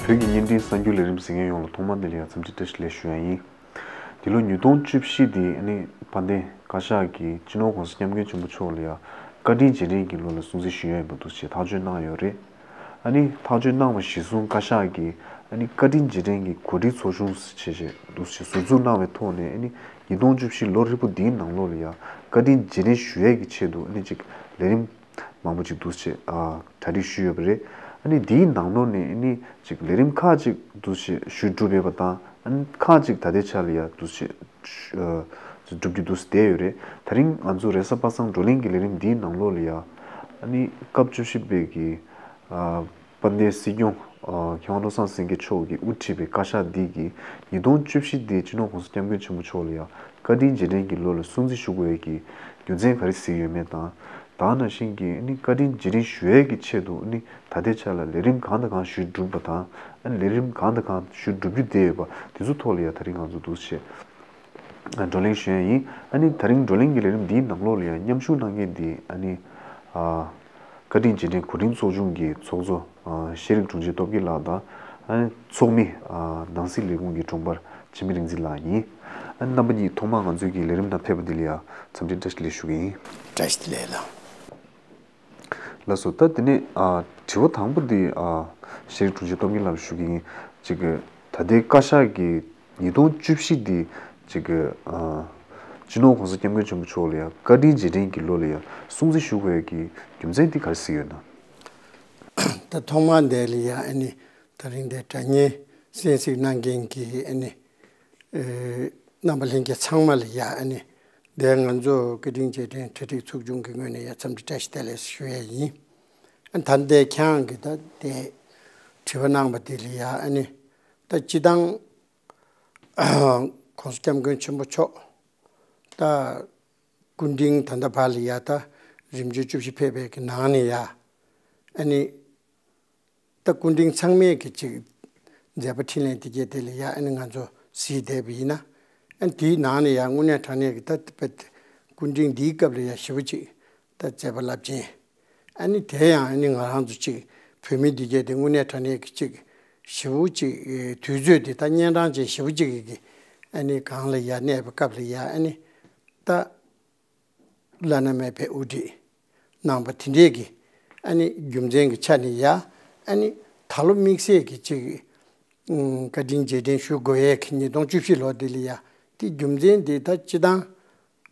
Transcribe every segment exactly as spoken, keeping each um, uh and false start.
བོད་ཀྱི་བརྙན་འཕྲིན་གསར་འགྱུར་ལས་རིམ་གཟིགས་མཁན་ཡོངས་ལ་ཐོག་མ་དེ་ལ་ཡང་འཚམས་འདྲི་བཀྲ་ཤིས་བདེ་ལེགས་ཞུ་ཡ་ཡིན། འདི་ལོ་ཉིས་སྟོང་བཅུ་བཞི་འདི་ཨ་ནི་དཔལ་ལྡན་བཀའ་ཤག་གིས་སྤྱི་ནོར་༸གོང་ས་༸སྐྱབས་མགོན་ཆེན་པོ་མཆོག་ལ་ཡང་བཀའ་དྲིན་རྗེས་དྲན་གྱི་ལོ་ལ་སྲུང་བརྩི་ཞུ་ཡ་ཡིན་པ་འདུག་ཅེས་ཐག་གཅོད་གནང་ཡོད་རེད། ཨ་ནི་ཐག་གཅོད་གནང་བ་གཞིར་བཟུང་བཀའ་ཤག་གིས་ཨ་ནི་བཀའ་དྲིན་རྗེས་དྲན་གྱི་གོ་སྒྲིག་ཚོགས་ཆུང་ཞེས་བྱས་འདུག་ཅེས་ཟུར་འཛུགས་གནང་བའི་ཐོག་ནས་ཨ་ནི་ཉིས་སྟོང་བཅུ་བཞི་ལོ་ཧྲིལ་པོ་འདིའི་ནང་ལོགས་ལ་ཡང་བཀའ་དྲིན་རྗེས་དྲན་ཞུ་ཡས་ཀྱི་ཆེད་དུ་ཨ་ནི་ཅིག་ལས་རིམ་མང་པོ་ཅིག་འདུག་ཅེས་ཨ་གྲ་སྒྲིག་ཞུས་ཡོད་པ་རེད། ཨ་ནི་འདིའི་ནང་ལོགས་ནས་ཨ་ནི་ཅིག་ལས་རིམ་ཁག་ཅིག་འདུག་ཅེས་ཞུས་གྲུབ་ཡོད་པ་དང་། ཨ་ནི་ཁག་ཅིག་ད་ལྟའི་ཆ་ལ་ཡང་འདུག་ཅེས་ཨ་སྒྲུབ་རྒྱུ་འདུག་བསྡད་ཡོད་རེད། ད་རིང་ང་ཚོ་རེས་གཟའ་པ་སངས་བགྲོ་གླེང་གི་ལས་རིམ་འདིའི་ནང་ལོགས་ལ་ཡང་ཨ་ནི་སྐབས་བཅུ་བཞི་པའི་གི་ཨ་དཔལ་ལྡན་སྲིད་སྐྱོང་ཨ་མཁས་དབང་བློ་བཟང་སེང་གེ་མཆོག་གིས་དབུ་ཁྲིད་པའི་བཀའ་ཤག་འདི་གིས་ཉིས་སྟོང་བཅུ་བཞི་འདི་སྤྱི་ནོར་༸གོང་ས་༸སྐྱབས་མགོན་ཆེན་པོ་མཆོག་ལ་ཡང་བཀའ་དྲིན་རྗེས་དྲན་གྱི་ལོ་ལ་སྲུང་བརྩི་ཞུ་དགོས་ཡས་ཀྱི་རྒྱུ་མཚན་ག་རེ་གཟིགས་ཡོད་མེད་དང་། ད་ག་ནང་བཞིན་གྱི་ཨ་ནི་བཀའ་དྲིན་རྗེས་དྲན་ཞུ་ཡས་ཀྱི་ཆེད་དུ་ཨ་ནི་ད་ལྟའི་ཆ་ལ་ལས་རིམ་གང་དང་གང་ཞུས་གྲུབ་པ་དང་། ཨ་ནི་ལས་རིམ་གང་དང་གང་ཞུས་གྲུབ་རྒྱུ་བསྡད་ཡོད་པ་དེ་ཚོ་ཐོག་ལ་ཡང་ད་རིང་ང་ཚོ་འདུག་ཅེས་བགྲོ་གླེང་ཞུ་ཡ་ཡིན། ཨ་ནི་ད་རིང་བགྲོ་གླེང་གི་ལས་རིམ་འདིའི་ནང་ལོགས་ལ་ཡང་མཉམ་ཞུགས་གནང་མཁན་འདི་ཨ་ནི་ཨ་བཀའ་དྲིན་རྗེས་དྲན་གོ་སྒྲིག་ཚོགས་ཆུང་གི་ཚོགས་གཙོ་ཨ་ཤེས་རིག་དྲུང་ཆེ་སྟོབས་རྒྱལ་ལགས་དང་། ཨ་ནི་ཚོགས་མི་ཨ་ནང་སྲིད་ལས་ཁུངས་ཀྱི་དྲུང་འཕར་འཆི་མེད་རིག་འཛིན་ལགས་ཡིན། ཨ་ནི་རྣམ་པ་གཉིས་ཐོག་མར་ང་ཚོའི་གི་ལས་རིམ་ནང་ཕེབས་པ་འདི་ལ་ཡང་འཚམས་འདྲི་བཀྲ་ཤིས་བདེ་ལེགས་ཞུ་གི་ཡིན། བཀྲ་ཤིས་བདེ་ལེགས་ལགས། ལགས་སོ། ད་དེ་ནས་ཨ་དྲི་བ་དང་པོ་འདི་ཨ་ཤེས་རིག་དྲུང་ཆེ་སྟོབས་རྒྱལ་ལགས་ལ་ཞུ་གི་ཡིན། ཅིག་གི་ད་ལྟའི་བཀའ་ཤག་གིས་ཉིས་སྟོང་བཅུ་བཞི་འདི་ཅིག་གི་ཨ་སྤྱི་ནོར་༸གོང་ས་༸སྐྱབས་མགོན་ཆེན་པོ་མཆོག་ལ་ཡང་བཀའ་དྲིན་རྗེས་དྲན་གྱི་ལོ་ལ་ཡང་སྲུང་བརྩི་ཞུ་དགོས་ཀྱི་རྒྱུ་མཚན་འདི་ག་རེ་གཟིགས་ཡོད་ན། ད་ཐོག་མར་འདི་ལ་ཡང་ཨ་ནི་ད་རིང་འདིར་དྲ་བརྙན་གསན་གཟིགས་གནང་མཁན་གྱི་ཨ་ནི་ཨེ་རྣམ་པ་ལྷན་རྒྱས་ཚང་མ་ལ་ཡང་ཨ་ནི་འདིར་ང་ཚོ་བཀའ་དྲིན་རྗེས་དྲན་གྲ་སྒྲིག་ཚོགས་ཆུང་གི་ངོས་ནས་ཡང་འཚམས་འདྲི་བཀྲ་ཤིས་བདེ་ལེགས་ཞུ་ཡས་ཡིན། ཨ་ད་ལྟའི་ཁྱེད་རང་གིས་ད་དེ་དྲི་བ་གནང་བ་དེ་ལ་ཡང་ཨ་ནི་ད་སྤྱི་བཏང་༸གོང་ས་༸སྐྱབས་མགོན་ཆེན་པོ་མཆོག་ད་སྐུ་ཕྲེང་ད་ལྟ་བར་ལ་ཡང་ད་རིམ་བྱོན་བཅུ་བཞི་ཕེབས་པའི་གི་ནང་ནས་ཡང་ཨ་ནི་ད་སྐུ་ཕྲེང་ཚང་མས་གི་ཅིག་མཛད་པ་འཕྲིན་ལས་དེ་གས་དེ་ལ་ཡང་ཨ་ནི་ང་ཚོ་གཟིགས་བསྡད་པ་ཡིན་ན། ཨ་ནི་དེའི་ནང་ནས་ཡང་དངོས་གནས་དྲང་གནས་ཀྱི་ད་དཔེ་སྐུ་ཕྲེང་འདིའི་སྐབས་ལ་ཡང་ཞེ་པོ་ཅིག་ད་མཛད་པ་རླབས་ཆེན། ཨ་ནི་དེ་ཡང་ཨ་ནི་ང་རང་ཚོ་ཅིག་བོད་མི་འདི་གས་དེ་དངོས་གནས་དྲང་གནས་ཀྱི་ཅིག་ཞེ་པོ་ཅིག་དུས་ཚོད་དེ་ད་གཉན་འཕྲང་ཅན་ཞེ་པོ་ཅིག་གི་ཨ་ནི་སྒང་ལ་ཡང་གནས་པའི་སྐབས་ལ་ཡང་ཨ་ནི་ད་བླ་ན་མེད་པའི་དབུ་ཁྲིད་གནང་པ་དེ་འདྲས་ཀྱི་ཨ་ནི་རྒྱུ་མཚན་གྱི་ཆ་ནས་ཡ་ཨ་ནི་ད་ལོ་དམིགས་བསལ་གྱི་ཅིག་ཨུམ་བཀའ་དྲིན་རྗེས་དྲན་ཞུ་དགོས་ཡས་ཀྱི་ཉིས་སྟོང་བཅུ་བཞི་ལོ་འདི་ལ་ཡ་དེ་རྒྱུ་མཚན་འདི་ད་སྤྱི་བཏང་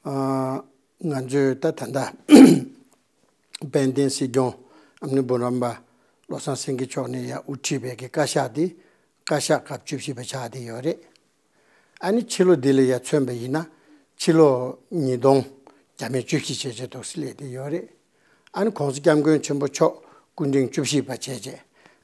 ཨ་ང་ཚོས་ད་ད་ལྟ་དཔལ་ལྡན་སྲིད་སྐྱོང་ཨ་ནི་སྤུངས་རམས་པ་བློ་བཟང་སེང་གེ་མཆོག་ནས་ཡ་དབུ་ཁྲིད་པའི་གི་བཀའ་ཤག་འདི་བཀའ་ཤག་སྐབས་བཅུ་བཞི་པ་ཆགས་བསྡད་ཡོད་རེད། ཨ་ནི་ཕྱི་ལོ་འདི་ལ་ཡ་མཚོན་པ་ཡིན་ན་ཕྱི་ལོ་ཉིས་སྟོང་བརྒྱ་མེད་བཅུ་བཞི་བྱས་བྱས་འདུག་སེ་སླེབས་བསྡད་ཡོད་རེད། ཨ་ནི་༸གོང་ས་༸སྐྱབས་མགོན་ཆེན་པོ་མཆོག་སྐུ་ཕྲེང་བཅུ་བཞི་པ་བྱས་བྱས་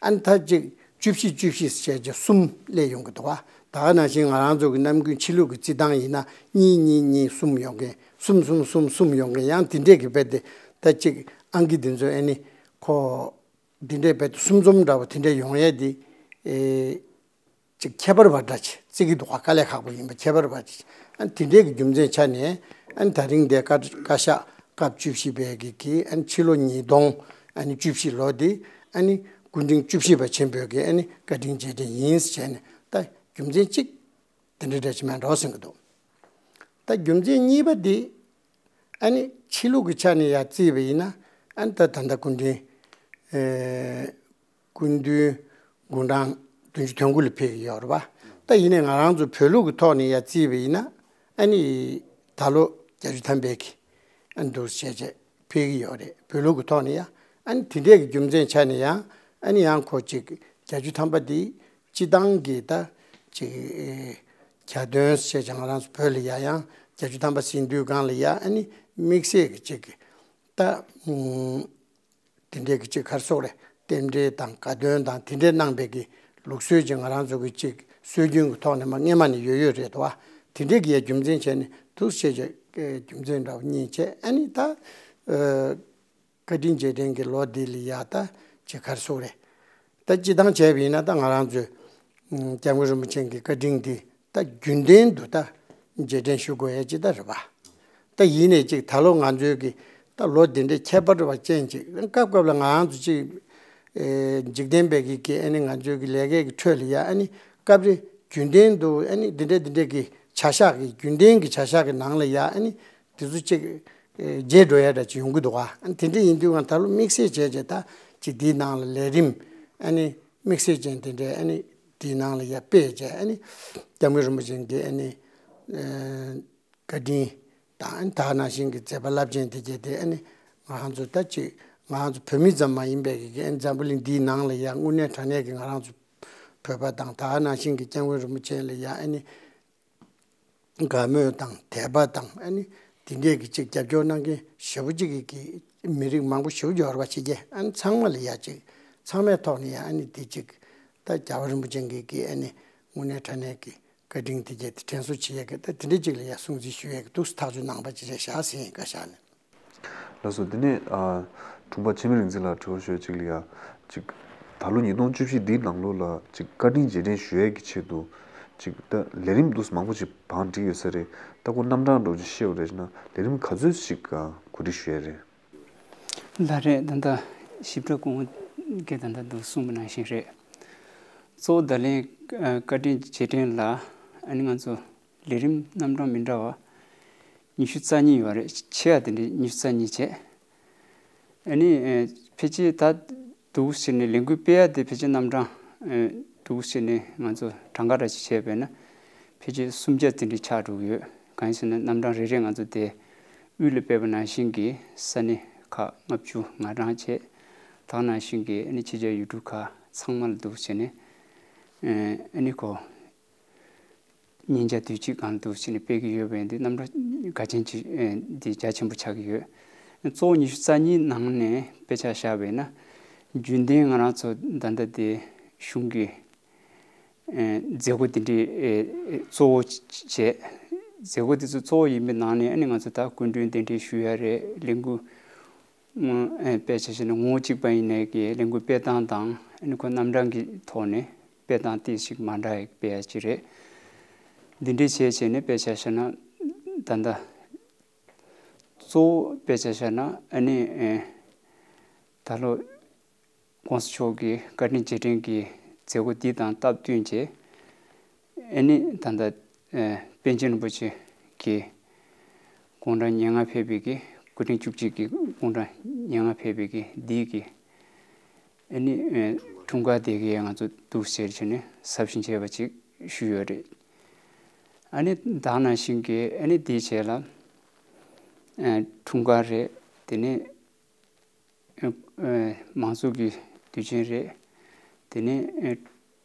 ཨ་ནི་ད་ཅིག་བཅུ་བཞི་བཅུ་བཞི་བྱས་བྱས་གསུམ་སླེབས་ཡོང་གི་འདུག་བ། ད་ག་ནང་བཞིན་ང་རང་ཚོ་གི་ནམ་རྒྱུན་ཕྱི་ལུགས་ཀྱི་རྩིས་སྟངས་ཡིན་ན་གཉིས་གཉིས་གཉིས་གསུམ་ཡོང་མཁན་གསུམ་གསུམ་གསུམ་གསུམ་ཡོང་མཁན་ཡང་དེ་འདྲས་ཀྱི་དཔེ་དེ་ད་ཅིག་ཨང་ཀི་དེ་ཚོ་ཨ་ནི་ཁོ་འདི་འདྲའི་དཔེ་དེ་གསུམ་འཛོམས་འདྲ་བོ་དེ་འདྲའི་ཡོང་ཡས་དེ་ཨེ་ཅིག་ཁྱད་པར་བ་འདྲ་ཅིག་བརྩི་གི་འདུག་ག། དཀའ་ལས་ཁག་པོ་ཡིན་པ་ཁྱད་པར་བ་ཅིག་ཨ་ནི་དེ་འདྲའི་གི་རྒྱུ་མཚན་ཆ་ནས་ཨ་ནི་ད་རིང་འདི་བཀའ་བཀའ་ཤག་སྐབས་བཅུ་བཞི་པའི་གི་གི་ཨ་ནི་ཕྱི་ལོ་ཉིས་སྟོང་ཨ་ནི་བཅུ་བཞི་ལོ་འདི་ཨ་ནི་སྐུ་ཕྲེང་བཅུ་བཞི་པ་ཆེན་པོའི་གི་ཨ་ནི་བཀའ་དྲིན་རྗེས་དྲན་ཡིན་ཟེར་བྱས་ནས་ད་རྒྱུ་མཚན་གཅིག་དེ་འདྲ་འདྲ་ཅིག་མེད་འགྲོ་ཟིན་གི་འདུག། ད་རྒྱུ་མཚན་གཉིས་པ་འདི་ཨ་ནི་ཕྱི་ལུགས་ཀྱི་ཆ་ནས་ཡར་བརྩིས་པ་ཡིན་ན་ཨ་ནི་ད་ད་ལྟ་སྐུ་ཕྲེང་ཨེ་སྐུ་མདུན་དགུང་གྲངས་བདུན་ཅུ་དོན་དགུ་ལ་ཕེབས་ཀྱི་ཡོད་རེད་པ། ད་ཡིན་ནའི་ང་རང་ཚོ་བོད་ལུགས་ཀྱི་ཐོག་ནས་ཡར་བརྩིས་པ་ཡིན་ན་ཨ་ནི་ད་ལོ་བརྒྱད་ཅུ་ཐམ་པའི་གི་ཨ་ནི་འདུག་བྱས་བྱས་ཕེབས་ཀྱི་ཡོད་རེད། བོད་ལུགས་ཀྱི་ཐོག་ནས་ཡང་ཨ་ནི་དེ་འདྲས་ཀྱི་རྒྱུ་མཚན་ཆ་ནས་ཡང་ཨ་ནི་ཡང་ཁོ་ཅིག་བརྒྱད་ཅུ་ཐམ་པ་འདི་སྤྱི་བཏང་གི་ད་ཅིག་གྱ་སྟོན་བྱས་ཀྱང་ང་རང་ཚོ་བོད་ལ་ཡ་ཡང་བརྒྱད་ཅུ་ཐམ་པ་ཟིན་དུས་སྒང་ལ་ཡ་ཨ་ནི་དམིགས་བསལ་གྱི་ཅིག་ད་ཨུམ་དེ་འདྲས་ཀྱི་ཅིག་ག་རེ་ཟེར་དགོས་རེད། རྟེན་འབྲེལ་དང་དགའ་སྟོན་དང་དེ་འདྲས་གནང་པའི་གི་ལུགས་སྲོལ་ཅིག་ང་རང་ཚོ་གི་ཅིག་སྲོལ་རྒྱུན་གྱི་ཐོག་ནས་མ་སྔས་མ་ནས་ཡོད་ཡོད་རེད་དོ། དེ་འདྲས་ཀྱི་ཡ་རྒྱུ་མཚན་བྱས་ནས་འདུག་བྱས་བྱས་རྒྱུ་མཚན་འདྲ་བོ་གཉིས་བྱས་ཨ་ནི་ད་ཨ། བཀའ་དྲིན་རྗེས་དྲན་གྱི་ལོ་འདི་ལ་ཡ་ད་ཅིག་ག་རེ་ཟེར་དགོས་རེད། ད་སྤྱི་བཏང་བྱས་པ་ཡིན་ན་ད་ང་རང་ཚོས་ཨུམ་༸སྐྱབས་མགོན་རིན་པོ་ཆེ་གི་བཀའ་དྲིན་འདི་ད་རྒྱུན་ལྡན་དུ་ད་རྗེས་དྲན་ཞུ་དགོས་ཡ་ཅིག་ད་རེད་པ། ད་ཡིན་ནའི་ཅིག་ད་ལོ་ང་ཚོའི་གི་ད་ལོ་འདི་འདྲའི་ཁྱད་པར་བ་ཅན་ཅིག་སྐབས་སྐབས་ལ་ང་རང་ཚོ་ཅིག་ ཨེ་འཇིག་རྟེན་པའི་གི་གི་ཨ་ནི་ང་ཚོའི་གི་ལས་ཀའི་གི་ཁྲོད་ལ་ཡ་ཨ་ནི་སྐབས་རེ་རྒྱུན་ལྡན་དུ་ཨ་ནི་འདི་འདྲ་འདི་འདྲ་གི་བྱ་གཞག་གི་རྒྱུན་ལྡན་གི་བྱ་གཞག་གི་ནང་ལ་ཡ་ཨ་ནི་དེ་ཚོ་ཅིག་ཨེ་བརྗེད་འགྲོ་ཡ་འདྲ་ཅིག་ཡོང་གི་འདུག་ག་ཨ་ནི་དེ་འདྲ་ཡིན་དུས་ང་ད་ལོ་དམིགས་བསལ་བྱས་བྱས་ད་ཅིག་འདིའི་ནང་ལ་ལས་རིམ་ཨ་ནི་དམིགས་བསལ་ཅན་དེ་འདྲའི་ཨ་ནི་དེའི་ནང་ལ་ཡ་སྤེལ་བྱས་ཨ་ནི་སྐྱབས་མགོན་རིན་པོ་ཆེ་གི་ཨ་ནི་ཨེ་བཀའ་དྲིན་དང་ཨ་ནི་ད་ནང་བཞིན་གྱི་མཛད་པ་རླབས་ཆེན་དེ་བརྒྱད་དེ་ཨ་ནི་ང་རང་ཚོ་ད་ཅིག་ང་རང་ཚོ་བོད་མི་ཙམ་མ་ཡིན་པའི་གི་ཨ་ནི་འཛམ་བུ་གླིང་འདིའི་ནང་ལ་ཡ་དངོས་གནས་དྲང་གནས་ཀྱི་ང་རང་ཚོ་བོད་པ་དང་ད་ནང་བཞིན་གྱི་སྐྱབས་མགོན་རིན་པོ་ཆེ་ལ་ཡ་ཨ་ནི་དགའ་མོས་དང་དད་པ་དང་ཨ་ནི་དེ་འདྲས་ཀྱི་ཅིག་རྒྱབ་སྐྱོར་གནང་མཁན་ཞེ་པོ་ཅིག་གི་གི་མི་རིགས་མང་པོ་ཞེ་པོ་ཡོད་རེད་པ། ཕྱི་རྒྱལ་ཨ་ནི་ཚང་མ་ལ་ཡ་ཅིག་ཚང་མའི་ཐོག་ནས་ཡ་ཨ་ནི་དེ་ཅིག་ད་རྒྱལ་བ་རིན་པོ་ཆེ་གི་གི་ཨ་ནི་དངོས་གནས་དྲང་གནས་ཀྱི་བཀའ་དྲིན་དེ་གྱད་དེ་དྲན་གསོ་བྱེད་ཡས་ཀྱི་ད་དེ་འདྲ་ཅིག་ལ་ཡ་སྲུང་བརྩི་ཞུ་ཡས་ཀྱི་འདུག་སེ་ཐག་གཅོད་གནང་པ་ཅིག་རེད་ཤག་ཟེར་ཡིན་བཀའ་ཤག་ནས། ལགས་སོ། དེ་ནས་ཨ་དྲུང་པ་འཆི་མེད་རིག་འཛིན་ལགས་དྲི་བ་ཞུ་ཡས་ཅིག་ལ་ཡ་ཅིག་ད་ལོ་ཉིས་སྟོང་བཅུ་བཞི་འདིའི་ནང་ལོགས་ལ་ཅིག་བཀའ་དྲིན་རྗེས་དྲན་ཞུ་ཡས་ཀྱི་ཆེད་དུ་ཅིག་ད་ལས་རིམ་འདུག་སེ་མང་པོ་ཅིག་བང་བསྒྲིགས་ཡོད་ས་རེད། ད་ཁོ་རྣམ་གྲངས་འདྲ་བོ་ཅིག་ཤེས་པ་རེད་ན་ལས་རིམ་ག་ཚོད་ཅིག་གོ་སྒྲིག་ཞུ་ཡས་རེད། ལགས་རེད། ད་ལྟ་ཞིབ་ཕྲ་སྐུ་ངོ་གིས་ད་ལྟ་འདུག་གསུངས་པ་ནང་བཞིན་རེད། གཙོ་བོ་ད་ལན་བཀའ་དྲིན་རྗེས་དྲན་ལ་ཨ་ནི་ང་ཚོ་ལས་རིམ་རྣམ་གྲངས་མི་འདྲ་བ་ཉི་ཤུ་རྩ་གཉིས་ཡོད་རེད། ཆེ་བ་དེ་འདྲའི་ཉི་ཤུ་རྩ་གཉིས་བྱས། ཨ་ནི་ཕལ་ཆེར་ད་འདུག་སེ་བྱས་ནས་ལས་འགུལ་སྤེལ་ཡ་དེ་ཕལ་ཆེར་རྣམ་གྲངས་འདུག་སེ་བྱས་ནས་ང་ཚོ་གྲངས་ཀ་འདྲ་ཅིག་བྱས་པས་ན་ཕལ་ཆེར་སུམ་བརྒྱ་དེ་འདྲའི་ཆགས་འགྲོ་གི་ཡོད། གང་ཡིན་ཟེར་ན་རྣམ་གྲངས་རེ་རེ་ང་ཚོ་དེ་དབུས་ལ་སྤེལ་བ་ནང་བཞིན་གྱི་ས་གནས་ཁག་ལྔ་བཅུ་ང་གྲངས་བྱས། ད་ག་ནང་བཞིན་གྱི་ཨ་ནི་ཕྱི་རྒྱལ་ཡུལ་གྲུ་ཁག་ཚང་མ་ལ་འདུག་སེ་བྱས་ནས་ཨ་ནི་ཁོ་ཉིན་ཆ་དུས་གཅིག་སྒང་འདུག་སེ་བྱས་ནས་སྤེལ་གྱི་ཡོད་པས་འདི་རྣམ་གྲངས་གལ་ཆེན་ཅིག་འདི་རྒྱ་ཆེན་པོ་ཆགས་ཀྱི་ཡོད། གཙོ་བོ་ཉི་ཤུ་རྩ་གཉིས་ནང་ནས་དཔེ་ཆ་བཞག་པས་ན་རྒྱུན་ལྡན་ང་རང་ཚོ་ད་ལྟ་དེ་གཞུང་གི་མཛད་སྒོ་དེ་འདྲའི་གཙོ་བོ་བྱས། མཛད་སྒོ་དེ་ཚོ་གཙོ་བོ་ཡིན་པའི་ནང་ནས་ཨ་ནི་ང་ཚོ་ད་སྐུ་མགྲོན་གདན་འདྲེན་ཞུ་ཡ་རེད། ལས་འགུལ་དཔེ་ཆ་བཞག་ན་ངོ་བོ་གཅིག་པ་ཡིན་ནའི་གི་ལས་འགུལ་སྤེལ་སྟངས་དང་ཨ་ནི་ཁོ་རྣམ་གྲངས་ཀྱི་ཐོག་ནས་སྤེལ་སྟངས་ཏོག་ཙམ་ཞིག་མ་འདྲ་བའི་སྤེལ་ཡ་ཅིག་རེད། འདི་འདྲའི་བྱས་བྱས་ནས་དཔེ་ཆ་བཞག་ན་ད་ལྟ་གཙོ་བོ་དཔེ་ཆ་བཞག་ན་ཨ་ནི་ད་ལོ་༸གོང་ས་མཆོག་གི་བཀའ་དྲིན་རྗེས་དྲན་གྱི་མཛད་སྒོ་འདི་དང་སྟབས་བསྟུན་བྱས། ཨ་ནི་ད་ལྟ་ཨེ་པཎ་ཆེན་རིན་པོ་ཆེ་གི་དགུང་གྲངས་ཉེར་ལྔ་ཕེབས་པའི་གི་སྐུ་ཕྲེང་བཅུ་གཅིག་གི་དགུང་གྲངས་ཉེར་ལྔ་ཕེབས་པའི་གི་འདི་གི་ཨ་ནི་ཨེ་འཁྲུངས་སྐར་དེ་གི་ང་ཚོ་འདུག་སེ་བྱས་ནས་གཟབ་ཞིང་བྱས་པ་ཅིག་ཞུས་ཡོད་རེད། ཨ་ནི་ད་ག་ནང་བཞིན་གི་ཨ་ནི་འདིའི་རྗེས་ལ་ཨེ་འཁྲུངས་སྐར་རེད། དེ་ནས་ཨ་ཨ་མང་ཚོགས་ཀྱི་དུས་ཆེན་རེད། དེ་ནས་ཨ་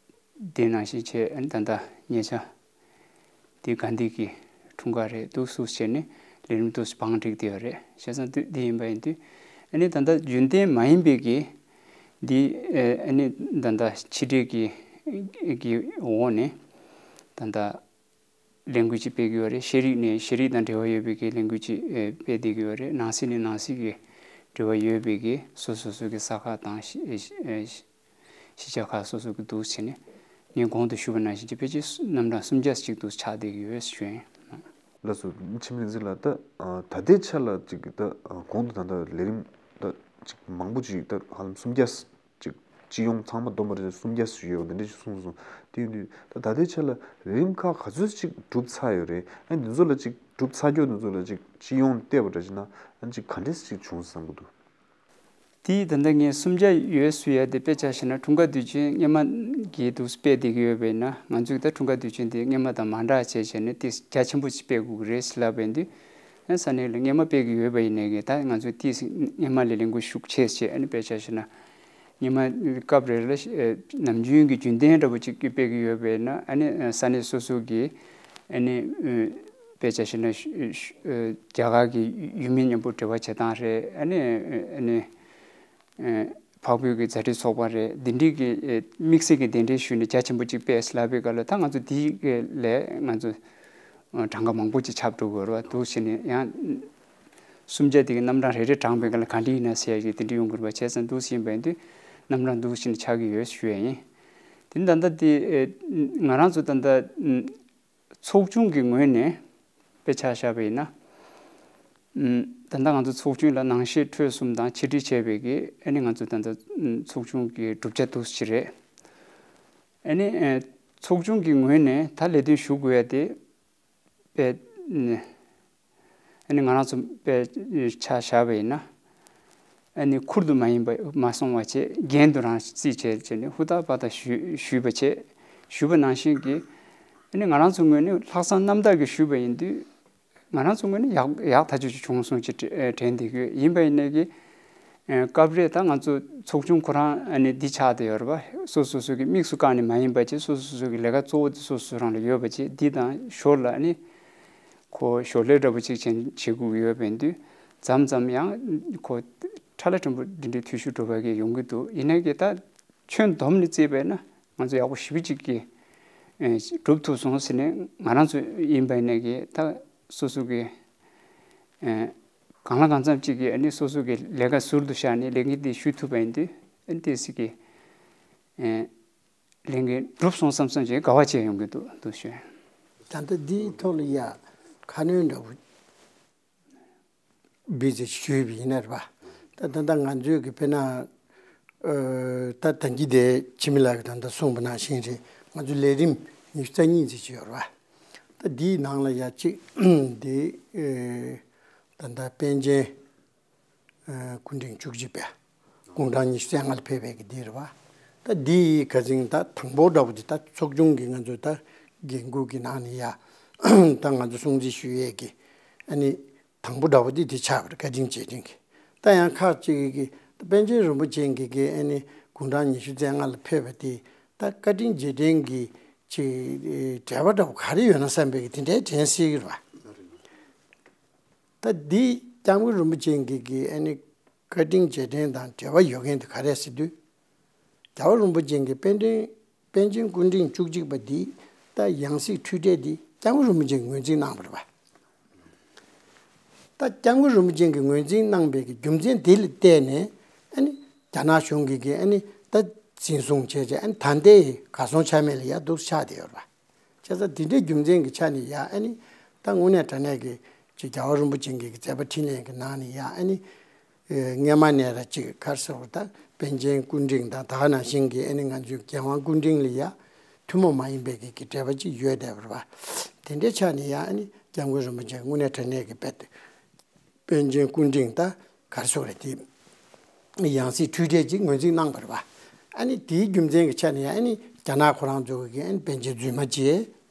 དེ་ནང་བཞིན་བྱས་ཨ་ནི་ད་ལྟ་ཉེ་ཆར་དེ་གྷན་དྷི་གི་འཁྲུངས་སྐར་རེད། འདུག་སེ་བྱས་ནས་ལས་རིམ་འདུག་སེ་བང་བསྒྲིགས་བསྡད་ཡོད་རེད། བྱས་ཙང་དུས་དེ་ཡིན་པ་ཡིན་དུས་ཨ་ནི་ད་ལྟ་རྒྱུན་ལྡན་མ་ཡིན་པའི་གི་འདི་ཨ་ནི་ད་ལྟ་ཕྱི་འབྲེལ་གྱི་གི་འོག་ནས་ད་ལྟ་ལས་འགུལ་ཅིག་སྤེལ་གྱི་ཡོད་རེད། ཤེས་རིག་ནས་ཤེས་རིག་དང་འབྲེལ་བ་ཡོད་པའི་གི་ལས་འགུལ་ཅིག་ཨེ་སྤེལ་བསྡད་ཀྱི་ཡོད་རེད། ནང་སྲིད་ནས་ནང་སྲིད་ཀྱི་འབྲེལ་བ་ཡོད་པའི་གི་སོ་སོ་སོ་གི་ས་ཁག་དང་ཤི་ཨེ་ཤི་ཨེ་ཤི་གཤམ་ཁག་སོ་སོ་གི་འདུག་སེ་བྱས་ནས་ངས་གོང་དུ་ཞུས་པ་ནང་བཞིན་གྱི་ཕལ་ཆེར་རྣམ་གྲངས་སུམ་བརྒྱ་ཅིག་འདུག་ཆགས་བསྡད་ཀྱི་ཡོད་ཞུ་ཡིན། ལགས་སོ། འཆི་མེད་རིག་འཛིན་ལགས། ད་ཨ་ད་ལྟའི་ཆ་ལ་ཅིག་ད་ཨ་གོང་དུ་ད་ལྟ་ལས་རིམ་ད་ཅིག་མང་པོ་ཅིག་ད་ཧ་ལམ་སུམ་བརྒྱ་ཅིག་སྤྱི་ཡོངས་ཚང་མ་བསྡོམས་པ་རེད། སུམ་བརྒྱ་ཞིག་ཡོད་པ་འདི་འདྲ་ཞིག་གསུངས་སོང་། དེ་ཡིན་དུས་ད་ད་ལྟའི་ཆ་ལ་ལས་རིམ་ཁག་ག་ཚོད་ཅིག་གྲུབ་ཚར་ཡོད་རེད། ཨ་འདི་ཚོ་ལ་ཅིག་གྲུབ་ཚར་རྒྱུ་འདི་ཚོ་ལ་ཅིག་སྤྱི་ཡོངས་བལྟས་པ་འདྲ་ཞིག་ན་ཨ་ཅིག་ག་འདྲས་ཅིག་བྱུང་བསམ་གྱི་འདུག་དེ་ད་ལྟ་ངས་སུམ་བརྒྱ་ཡོད་ཟེར་ཡ་དེ་དཔེ་ཆ་བཞག་ན་འཁྲུངས་སྐར་དུས་ཆེན་སྔོན་མ་གི་འདུག་སྤེལ་བསྡད་ཀྱི་ཡོད་པས་ན་ང་ཚོས་ད་འཁྲུངས་སྐར་དུས་ཆེན་དེ་སྔོན་མ་དང་མ་འདྲ་བྱས་བྱས་ནས་དེ་རྒྱ་ཆེན་པོ་ཅིག་སྤེལ་དགོས་ཀྱི་རེད་ཟེར་ལབ་པས་འདུག་ཨ་ས་གནས་ལ་སྔོན་མ་སྤེལ་གྱི་ཡོད་པ་ཡིན་ནའི་གི་ད་ང་ཚོས་དེ་སྔོན་མ་ལས་ལས་འགུལ་ཤུགས་ཆེ་བྱས་ཨ་ནི་དཔེ་ཆ་བཞག་ན་སྔོན་མ་སྐབས་རེ་ལ་ནམ་རྒྱུན་གྱི་རྒྱུན་ལྡན་འདྲ་པོ་ཅིག་སྤེལ་གྱི་ཡོད་པས་ན་ཨ་ནི་ས་གནས་སོ་སོ་གི་ཨ་ནི་དཔེ་ཆ་བཞག་ན་རྒྱ་གར་གྱི་ཡུལ་མི་མཉམ་པོ་འབྲེལ་བ་བྱེད་སྟངས་རེད། ཨ་ནི་ཨ་ནི། འཕགས་བོད་ཀྱི་མཛའ་འབྲེལ་ཚོགས་པ་རེད། འདི་འདྲའི་གི་དམིགས་བསལ་གྱི་གདན་འདྲེན་ཞུས་ནས་རྒྱ་ཆེན་པོ་གཅིག་སྤེལ་ལབ་པའི་སྐབས་ལ་ད་ང་ཚོ་འདི་གི་ལས་ང་ཚོ་གྲངས་ཀ་མང་པོ་ཅིག་ཁྱབ་འགྲོ་དགོས་རེད་བ། འདུག་བྱས་ནས་ཡང་སུམ་བརྒྱ་དེ་གི་རྣམ་གྲངས་རེ་རེ་བགྲངས་པའི་སྐབས་ལ་ག་འདྲ་ཡིན་ན་ཟེར་ཡ་གི་དེ་འདྲ་ཡོང་དགོས་རེད་བ། བྱས་ཙང་འདུག་བྱས་པ་ཡིན་དུས་རྣམ་གྲངས་འདུག་བྱས་ནས་ཆགས་ཀྱི་ཡོད་ཞུ་ཡ་ཡིན། དེ་ནི་ད་ལྟ་དེ་ང་རང་ཚོ་ད་ལྟ་ཚོགས་ཆུང་གི་ངོས་ནས་དཔེ་ཆ་བཞག་པ་ཡིན་ན། ད་ལྟ་ང་ཚོ་ཚོགས་ཆུང་ལ་ནང་བཤད་འཕྲོས་གསུམ་དང་ཕྱི་དྲིལ་བྱས་པའི་གི་ཨ་ནི་ང་ཚོ་ད་ལྟ་ཚོགས་ཆུང་གི་གྲུབ་ཆ་འདུག་ཅི་རེད། ཨ་ནི་ཚོགས་ཆུང་གི་ངོས་ནས་ད་ལས་དོན་ཞུ་དགོས་ཡ་དེ་དཔེ་ཨ་ནི་ང་རང་ཚོ་དཔེ་ཆ་བཞག་པ་ཡིན་ན། ཨ་ནི་ཁུར་དུ་མ་ཡིན་པ་མ་སོང་བ་བྱས་འགན་དུ་རང་རྩིས་བྱས་བྱས་ནས་ཧུར་ཐག་པ་ཐག་ཞུས་ཞུས་པ་བྱས་ཞུས་པ་ནང་བཞིན་གྱི་ཨ་ནི་ང་རང་ཚོ་ངོས་ནས་ལྷག་བསམ་རྣམ་དག་གིས་ཞུས་པ་ཡིན་དུས། ང་རང་ཚོ་ངོས་ནས་ཡག་ཡག་ཐག་ཆོད་ཅིག་བྱུང་སོང་ཅེས་དྲན་བསྡད་ཀྱི་ཡོད། ཡིན་པ་ཡིན་ནའི་གི་སྐབས་རེ་ད་ང་ཚོ་ཚོགས་ཆུང་ཁོ་རང་ཨ་ནི་འདི་ཆགས་བསྡད་ཡོད་རེད་པ། སོ་སོ་སོ་གི་དམིགས་སུ་བཀར་ནས་མ་ཡིན་པ་བྱས་སོ་སོ་སོ་གི་ལས་ཀ་གཙོ་བོ་དེ་སོ་སོ་རང་ལ་ཡོད་པ་བྱས་འདི་དང་ཞོར་ལ་ཨ་ནི་ཁོ་ཞོར་ལས་འདྲ་པོ་ཅིག་བྱེད་བྱེད་དགོས་ཀྱི་ཡོད་པ་ཡིན་དུས་མཚམས་མཚམས་ཡང་ཁོ་ཁྲ་ལ་ཕྲན་བུ་འདི་འདྲའི་འཐུས་ཤོར་འགྲོ་བ་གི་ཡོང་གི་འདུག་ཡིན་ནའི་གི་ད། ཁྱོན་བསྡོམས་ནས་བརྩིས་པས་ན་ང་ཚོ་ཡག་པོ་ཞེ་པོ་ཅིག་གིས་ཨེ་གྲུབ་ཐུབ་སོང་ཟེར་ནས་ང་རང་ཚོ་ཡིན་པ་ཡིན་ནའི་གི་ད་སོ་སོ་གི་ཨེ་གང་ལ་གང་འཚམ་ཅིག་གིས་ཨ་ནི་སོ་སོ་གི་ལས་ཀ་ཟུར་དུ་བཞག་ནས་ལས་འགན་དེ་ཞུ་ཐུབ་པ་ཡིན་དུས་ཨ་ནི་ཏོག་ཙམ་གི་ཨེ་ལས་འགན་གྲུབ་སོང་བསམ་བསམ་ཅིག་དགའ་བ་བྱས་ཡོང་གི་འདུག་འདུག་ཞུ། ད་ལྟ་འདིའི་ཐོག་ལ་ཡ་ཁ་སྣོན་འདྲ་བོ། བི་ཟེར་ཞུས་པ་ཡིན་ན་རེད་པ། ད་ད་ལྟ་ང་ཚོས་ཀྱི་དཔེར་ན་ཨ་ད་ད་གིན་དེ་འཆི་མེད་ལགས་ཀྱིས་ད་ལྟ་གསུངས་པ་ནང་བཞིན་རེད། ང་ཚོ་ལས་རིམ་ཉི་ཤུ་རྩ་གཉིས་ཙམ་ཅིག་ཡོད་རེད་པ། ད་འདིའི་ནང་ལ་ཡ་གཅིག་འདི་ཨ་ད་ལྟ་པཎ་ཆེན་ཨ་སྐུ་ཕྲེང་བཅུ་གཅིག་པ་དགུང་གྲངས་ཉི་ཤུ་རྩ་ལྔ་ལ་ཕེབས་པའི་གི་འདི་རེད་པ། ད་འདི་ཁ་སང་ད་དང་པོ་འདྲ་བོ་འདི་ད་ཚོགས་ཆུང་གི་ང་ཚོ་ད་འགན་འཁུར་གྱི་ནང་ནས་ཡ་ད་ང་ཚོ་སྲུང་བརྩི་ཞུ་ཡས་ཀྱི་ཨ་ནི། དང་པོ་འདྲ་བོ་འདི་དེ་ཆགས་པ་རེད། བཀའ་དྲིན་རྗེས་དྲན་གྱི། ད་ཡང་ཁག་ཅིག་གིས་ད་པཎ་ཆེན་རིན་པོ་ཆེ་གིས་གི་ཨ་ནི་དགུང་གྲངས་ཉི་ཤུ་རྩ་ལྔ་ལ་ཕེབས་པ་དེ་ད་བཀའ་དྲིན་རྗེས་དྲན་གྱི་ཅིག་འབྲེལ་བ་འདྲ་བོ་ག་རེ་ཡོད་ན་བསམ་པའི་གི་དེ་འདྲའི་དྲན་སྲིད་ཀྱི་རེད་པ། ད་འདི་སྐྱབས་མགོན་རིན་པོ་ཆེ་གིས་གི་ཨ་ནི་བཀའ་དྲིན་རྗེས་དྲན་དང་འབྲེལ་བ་ཡོད་མཁན་དེ་ག་རེ་ཟེར་དུས། རྒྱལ་བ་རིན་པོ་ཆེ་གི་པཎ་ཆེན་པཎ་ཆེན་སྐུ་ཕྲེང་བཅུ་གཅིག་པ་འདི་ད་ཡང་སྲིད་འཁྲུལ་བྲལ་འདི་སྐྱབས་མགོན་རིན་པོ་ཆེ་གིས་ངོས་འཛིན་གནང་བ་རེད་པ། ད་སྐྱབས་མགོན་རིན་པོ་ཆེ་གིས་ངོས་འཛིན་གནང་པའི་གི་རྒྱུ་མཚན་དེ་ལ་བལྟས་ནས་ཨ་ནི་རྒྱ་ནག་གཞུང་གིས་གི་ཨ་ནི་ད་འཛིན་བཟུང་བྱས་བྱས་ཨ་ནི་ད་ལྟའི་གར་སོང་ཆ་མེད་ལ་ཡ་འདུག་ཆགས་བསྡད་ཡོད་རེད་པ། བྱས་ཙང་དེ་འདྲའི་རྒྱུ་མཚན་གྱི་ཆ་ནས་ཡ་ཨ་ནི་ད་དངོས་གནས་དྲང་གནས་ཀྱི་ཅིག་རྒྱལ་བ་རིན་པོ་ཆེ་གི་མཛད་པ་འཕྲིན་ལས་ཀྱི་ནང་ནས་ཡ་ཨ་ནི་ཨེ་སྔས་མ་ནས་ར་ཅིག་ག་རེ་ཟེར་དགོས་རེད། ད་པཎ་ཆེན་སྐུ་ཕྲེང་དང་ད་ག་ནང་བཞིན་གྱི་ཨ་ནི་ང་ཚོའི་རྒྱལ་དབང་སྐུ་ཕྲེང་ལ་ཡ་ཐུན་མོང་མ་ཡིན་པའི་གི་གི་འབྲེལ་བ་ཅིག་ཡོད་བསྡད་པ་རེད་པ། དེ་འདྲའི་ཆ་ནས་ཡ་ཨ་ནི་སྐྱབས་མགོན་རིན་པོ་ཆེ་དངོས་གནས་དྲང་གནས་ཀྱི་དཔེ་པཎ་ཆེན་སྐུ་ཕྲེང་ད་ག་རེ་ཟེར་དགོས་རེད། དེ་ཡང་སྲིད་འཁྲུལ་བྲལ་ཅིག་ངོས་འཛིན་གནང་བ་རེད་པ། ཨ་ནི་དེའི་རྒྱུ་མཚན་གྱི་ཆ་ནས་ཡང་ཨ་ནི་རྒྱ་ནག་ཁོ་རང་ཚོ་གི་ཨ་ནི་པཎ་ཆེན་རྫུན་མ་བྱས་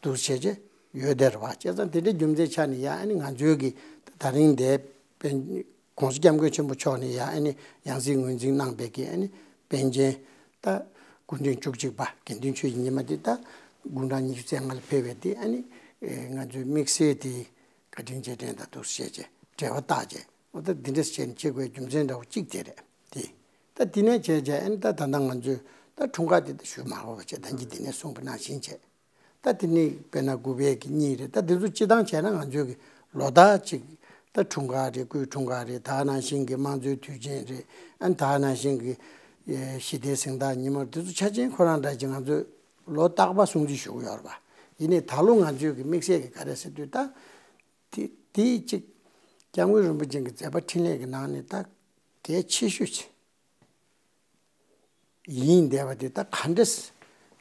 འདུག་བྱས་བྱས་ཡོད་བསྡད་རེད་པ། བྱས་ཙང་དེ་འདྲའི་རྒྱུ་མཚན་ཆ་ནས་ཡང་ཨ་ནི་ང་ཚོའི་གི་ད་རིང་འདིར་པཎ་༸གོང་ས་༸སྐྱབས་མགོན་ཆེན་པོ་མཆོག་ནས་ཡང་ཨ་ནི་ཡང་སྲིད་ངོས་འཛིན་གནང་པའི་གི་ཨ་ནི་པཎ་ཆེན་ད་སྐུ་ཕྲེང་བཅུ་གཅིག་པ་དགེ་འདུན་ཆོས་ཀྱི་ཉི་མ་དེ་ད་དགུང་གྲངས་ཉི་ཤུ་རྩ་ལྔ་ལ་ཕེབས་པའི་དེ་ཨ་ནི་ང་ཚོའི་དམིགས་བསལ་དེ་བཀའ་དྲིན་རྗེས་དྲན་དང་འདུག་བྱས་བྱས་འབྲེལ་བ་བཏགས་བྱས། འོ་ད་འདི་འདྲ་བྱས་ནས་བྱེད་དགོས་རྒྱུ་མཚན་འདྲ་བོ་གཅིག་དེ་རེད་དེ། ད་དེ་ནས་བྱས་བྱས་ཨ་ནི་ད་ད་ལྟ་ང་ཚོས་ད་འཁྲུངས་སྐར་དེ་ད་ཞུ་མ་དགོས་པ་བྱས། ད་གིན་འདི་ནས་གསུངས་པ་ནང་བཞིན་བྱས། ད་དེ་ནས་དཔེར་ན་དགུ་པའི་གི་གཉིས་རེད། ད་འདི་ཚོ་སྤྱི་བཏང་བྱས་ན་ང་ཚོའི་གི་ལོ་ལྟར་ཅིག་ད་འཁྲུངས་སྐར་རེད། སྐུའི་འཁྲུངས་སྐར་རེད། ད་ག་ནང་བཞིན་གི་དམངས་གཙོའི་དུས་ཆེན་རེད། ཨ་ནི་ད་ག་ནང་བཞིན་གི་ཞི་བདེའི་གཟེངས་རྟགས་ཉིན་མོ་རེད། འདི་ཚོ་འཆར་ཅན་ཁོ་རང་འདྲ་ཅིག་ང་ཚོས་ལོ་རྟག་པར་སྲུང་བརྩི་ཞུ་གི་ཡོད་རེད་པ། ཡིན་ནའི་ད་ལོ་ང་ཚོའི་གི་དམིགས་བསལ་གི་ག་རེ་ཟེར་དུས་ད། དེ་དེ་གཅིག་སྐྱབས་མགོན་རིན་པོ་ཆེ་གི་མཛད་པ་འཕྲིན་ལས་ཀྱི་ནང་ནས་ད་གལ་ཆེ་ཤོས་ཅིག་ཡིན་བསྡད་པ་དེ་ད་ག་འདྲས་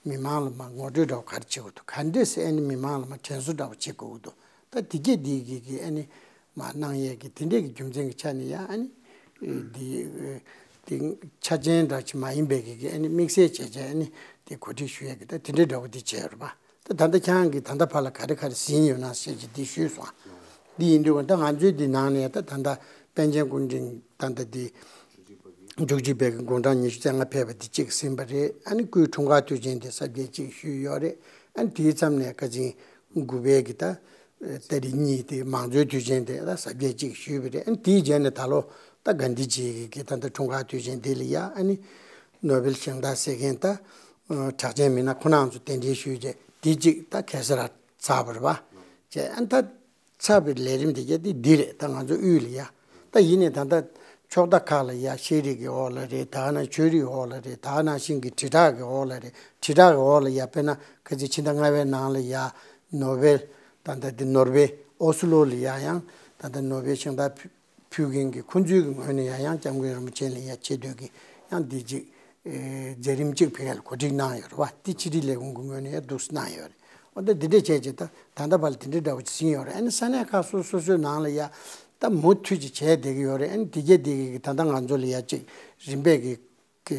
མི་མང་ལ་མ་ངོ་སྤྲོད་འདྲ་བོ་ག་རེ་བྱེད་དགོས་འདུག་ག་འདྲས་ཨ་ནི་མི་མང་ལ་མ་དྲན་གསོ་འདྲ་བོ་བྱེད་དགོས་འདུག་ད་དེ་གས་དེ་གི་གི་ཨ་ནི་མ་གནང་ཡས་ཀྱི་དེ་འདྲས་ཀྱི་རྒྱུ་མཚན་གྱི་ཆ་ནས་ཡ་ཨ་ནི་དེ་དེ་འཆར་ཅན་འདྲ་ཅིག་མ་ཡིན་པའི་གི་གི་ཨ་ནི་དམིགས་བསལ་བྱས་བྱས་ཨ་ནི་དེ་གོ་སྒྲིག་ཞུ་ཡས་ཀྱི་ད་དེ་འདྲས་འདྲ་བོ་དེ་བྱས་ཡོད་རེད་པ། ད་ད་ལྟ་ཁྱེད་རང་གིས་ད་ལྟ་བར་ལ་ག་རེ་ག་རེ་ཟིན་ཡོད་ན་ཞེས་ཀྱི་འདི་ཞུས་སོང་། འདི་ཡིན་དུས་ད་ང་ཚོའི་འདི་ནང་ནས་ད་ད་ལྟ་པཎ་ཆེན་སྐུ་ཕྲེང་ད་ལྟ་འདི་བཅུ་གཅིག་པའི་གི་དགུང་གྲངས་ཉི་ཤུ་རྩ་ལྔ་ཕེབས་པ་འདི་གཅིག་ཟིན་པ་རེད། ཨ་ནི་སྐུའི་འཁྲུངས་སྐར་དུས་ཆེན་དེ་གཟབ་རྒྱས་གཅིག་ཞུས་ཡོད་རེད། ཨ་ནི་དེའི་མཚམས་ནས་ཁ་སང་དགུ་པའི་གི་ད་ཏ་རིག་གཉིས་དེ་མང་གཙོའི་དུས་ཆེན་དེ་ད་གཟབ་རྒྱས་གཅིག་ཞུས་པ་རེད། ཨ་ནི་དེའི་རྗེས་ནས་ད་ལོ་ད་གྷན་དྷི་ཇི་གི་གི་ད་ལྟ་འཁྲུངས་སྐར་དུས་ཆེན་དེ་ལ་ཡ་ཨ་ནི་ནོ་བེལ་གཟེངས་རྟགས་ཟེར་མཁན་ད། གྲགས་ཅན་མི་སྣ་ཁོ་རང་ཚོ་གདན་འདྲེན་ཞུས་རྗེས་དེ་གཅིག་ད་ག་ས་ར་ཚར་བ་རེད་པ། བྱས་ཨ་ད་ཚར་བའི་ལས་རིམ་དེ་ག་དེ་འདི་རེད། ད་ང་ཚོ་དབུས་ལ་ཡ་ད་ཡིན་ནའི་ད་ལྟ་ཕྱོགས་མཐའ་ཁག་ལ་ཡ་ཤེས་རིག་གི་འོག་ལ་རེད། ད་ག་ན་ཆོས་རིག་འོག་ལ་རེད། ད་ག་ནང་བཞིན་གྱི་དྲིལ་བསྒྲགས་ཀྱི་འོག་ལ་རེད། དྲིལ་བསྒྲགས་ཀྱི་འོག་ལ་ཡ་དཔེར་ན་ཁ་ཅིག་ཕྱི་ཟླ་ལྔ་པའི་ནང་ལ་ཡ་ནོར་ཝེ་ད་ལྟ་འདི་ནོར་ཝེ་ཨོ་སི་ལོ་ལ་ཡ་ཡང་ད་ལྟ་ནོར་ཝེ་གཟེངས་རྟགས་ཕུལ་ ཕུལ་མཁན་གྱི་ཁོང་ཚོའི་གི་ངོས་ནས་ཡང་ཡང་སྐྱབས་མགོན་རིན་པོ་ཆེ་ལ་ཡང་ཆེ་བསྟོད་ཀྱི་ཡང་འདི་ཅིག་ཨེ་མཛད་རིམ་གཅིག་ཕ་གི་ལ་གོ་སྒྲིག་གནང་ཡོད་རེད་བ། འདི་ཕྱི་དྲིལ་ལས་ཁུངས་ཀྱི་ངོས་ནས་ཡང་འདུག་སེ་གནང་ཡོད་རེད། འོ་ད་འདི་འདྲས་བྱས་ཀྱི་ད་ད་ལྟ་བར་ལ་དེ་འདྲས་འདྲ་བོ་ཅིག་ཟིན་ཡོད་རེད། ཨ་ནི་ས་གནས་ཁག་སོ་སོ་སོའི་ནང་ལ་ཡ་ད་མུ་མཐུད་ཅིག་བྱས་བསྡད་ཀྱི་ཡོད་རེད། ཨ་ནི་དེ་གས་དེ་གས་ཀྱི་ད་ལྟ་ང་ཚོ་ལ་ཡ་ཅིག་རིམ་པས་ཀྱི་ཀྱི་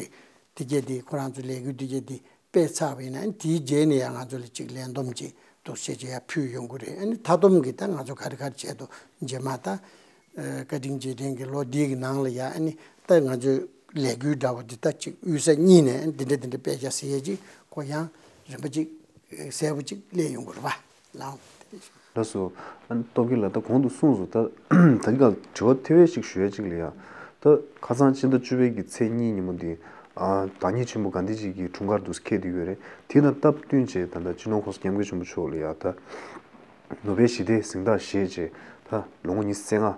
དེ་གས་དེ་ཁོ་རང་ཚོ་ལས་འགུལ་དེ་གས་དེ་སྤེལ་ཚར་བ་ཡིན་ན། ཨ་ནི་དེའི་རྗེས་ནས་ཡང་ང་ཚོ་ལ་ཅིག་ལས་བསྡོམས་ཅིག་འདུག་སེ་བྱས་ཅིག་ཡ་ཕུལ་ཡོང་གི་རེད། ཨ་ནི་མཐའ་སྡོམ་གྱི་ད་ང་ཚོ་ག་རེ་ག་རེ་བྱས་འདུག་རྗེས་མ་ད་ཨ་བཀའ་དྲིན་རྗེས་དྲན་གྱི་ལོ་འདི་གི་ནང་ལ་ཡ་ཨ་ནི་ད་ང་ཚོའི་ལས་འགུལ་འདྲ་བོ་འདི་ད་ཅིག་དབུས་ས་གཉིས་ནས་ཨ་ནི་འདི་འདྲ་འདི་འདྲ་སྤེལ་བྱ་ཟེར་ཡས་ཅིག་ཁོ་ཡང་རིམ་པ་ཅིག་གསལ་པོ་ཅིག་སླེབས་ཡོང་གི་རེད་པ། ལགས། ལགས་སོ། ཨ་ནི་སྟོབས་རྒྱལ་ལགས་ད་གོང་དུ་གསུངས་སོང་། ད་ད་གི་ག་དྲི་བ་དེ་བས་ཞིག་ཞུ་ཡ་ཅིག་ལ་ཡ། ད་ཁ་སང་ཕྱི་ཟླ་བཅུ་པའི་གི་ཚེས་གཉིས་ཉིན་མོ་འདི་ཨ་བདག་ཉིད་ཆེན་པོ་གྷན་དྷི་ཇི་གི་འཁྲུངས་སྐར་འདུག་སེ་འཁེལ་བསྡད་ཡོད་རེད། དེ་དང་སྟབས་བསྟུན་བྱས་ད་ལྟ་སྤྱི་ནོར་༸གོང་ས་༸སྐྱབས་མགོན་ཆེན་པོ་མཆོག་ལ་ཡ་ད་ནོ་བེལ་ཞི་བདེའི་གཟེངས་རྟགས་བཞེས་བྱས་ད་ལོ་ངོ་ཉི་ཤུ་རྩ་ལྔ་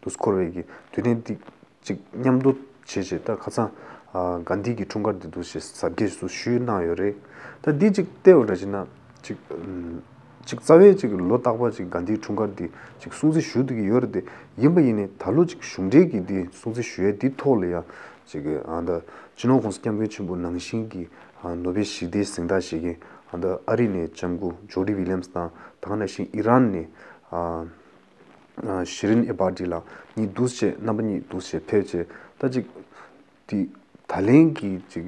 འདུག་སེ་འཁོར་བའི་གི་དུས་དྲན་འདི་ཅིག་མཉམ་དུ་བྱས་བྱས་ད་ཁ་སང་ཨ་གྷན་དྷི་གི་འཁྲུངས་སྐར་འདི་འདུག་སེ་གཟབ་རྒྱས་སུ་ཞུས་གནང་ཡོད་རེད། ད་འདི་ཅིག་བལྟས་པ་འདྲ་བྱས་ན་ཅིག་ཅིག་རྩ་བའི་ཅིག་ལོ་རྟག་པར་ཅིག་གྷན་དྷིའི་འཁྲུངས་སྐར་འདི་ཅིག་སྲུང་བརྩི་ཞུ་བསྡད་ཀྱི་ཡོད་རེད་དེ། ཡིན་པ་ཡིན་ནའི་ད་ལོ་ཅིག་གཞུང་འབྲེལ་གྱི་འདི་སྲུང་བརྩི་ཞུ་ཡས་འདི་ཐོག་ལ་ཡ་ཅིག་ཨ་ད་སྤྱི་ནོར་༸གོང་ས་༸སྐྱབས་མགོན་ཆེན་པོ་ནང་བཞིན་གྱི་ཨ་ནོ་བེལ་ཞི་བདེའི་གཟེངས་རྟགས་བཞེས་མཁན་ཨ་ད་ཨ་རི་ནས་ལྕམ་སྐུ་ཇོ་ཌི་ཝི་ལི་ཡམ་སི་དང་། ད་ག་ནང་བཞིན་ཨི་རན་ནས་ཨ་ཨ་ཤི་རིན་ཨེ་བྷ་ཏི་ལགས་གཉིས་འདུག་སེ་རྣམ་པ་གཉིས་འདུག་སེ་ཕེབས་བྱས་ད་ཅིག་དེ་ད་ལན་གྱི་ཅིག་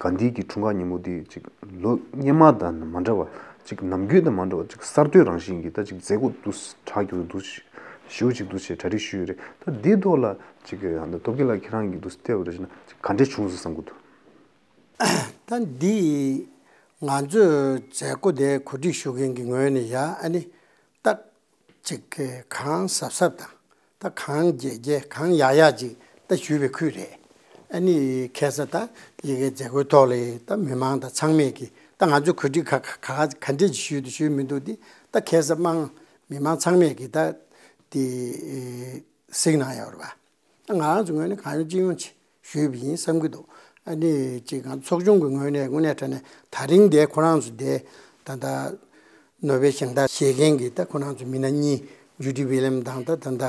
གྷན་དྷི་གི་འཁྲུངས་སྐར་ཉིན་མོ་དེ་ཅིག་ལོ་སྔོན་མ་དང་མ་འདྲ་བ། ཅིག་ནམ་རྒྱུན་དང་མ་འདྲ་བ་ཅིག་གསར་གཏོད་རང་བཞིན་གྱི་ད་ཅིག་མཛད་སྒོ་འདུག་སེ་གྲ་རྒྱས་འདུག་སེ་ཞེ་པོ་ཅིག་འདུག་སེ་གྲ་སྒྲིག་ཞུས་ཡོད་རེད། ད་འདིའི་ཐོག་ལ་ཅིག་ཨ་ད་སྟོབས་རྒྱལ་ལགས་ཁྱེད་རང་གིས་འདུག་སེ་བལྟས་པ་འདྲ་བྱས་ན་ཅིག་ག་འདྲས་བྱུང་སོང་བསམ་གྱི་འདུག་ད་འདི་ང་ཚོས་མཛད་སྒོ་དེ་གོ་སྒྲིག་ཞུ་མཁན་གྱི་ངོས་ནས་ཡ་ཨ་ནི་ད་ཅིག་གང་གཟབ་གཟབ་དང་ད་གང་རྒྱས་རྒྱས་གང་ཡག་ཡག་ཅིག་ད་ཞུས་པའི་ཁུལ་རེད། ཨ་ནི་ཁ་སང་ད་ཡ་གིའི་མཛད་སྒོའི་ཐོག་ལ་ད་མི་མང་དང་ཚང་མས་ཀྱི་ད་ང་ཚོས་གོ་སྒྲིག་ག་ག་ག་ག་འདྲས་ཅིག་ཞུས་འདུག་ཞུས་མི་འདུག་དེ་ད་ཁ་སང་མང་མི་མང་ཚང་མས་ཀྱི་ད་དེ་གཟིགས་གནང་ཡོད་རེད་པ། ང་རང་ཚོ་ངོས་ནས་གང་ཡོང་ཅི་ཡོང་ཅིག་ཞུས་པ་ཡིན་བསམ་གྱི་འདུག་ཨ་ནི་ཅིག་ང་ཚོ་ཚོགས་ཆུང་གི་ངོས་ནས་དངོས་གནས་དྲང་གནས་ད་རིང་དེ་ཁོ་རང་ཚོ་དེ་ད་ལྟ་ནོ་བེལ་གཟེངས་རྟགས་བཞེས་མཁན་གྱི་ད་ཁོ་རང་ཚོ་མི་སྣ་གཉིས་ཇུ་ཌི་ཝི་ལི་ཡམ་དང་ད་ད་ལྟ་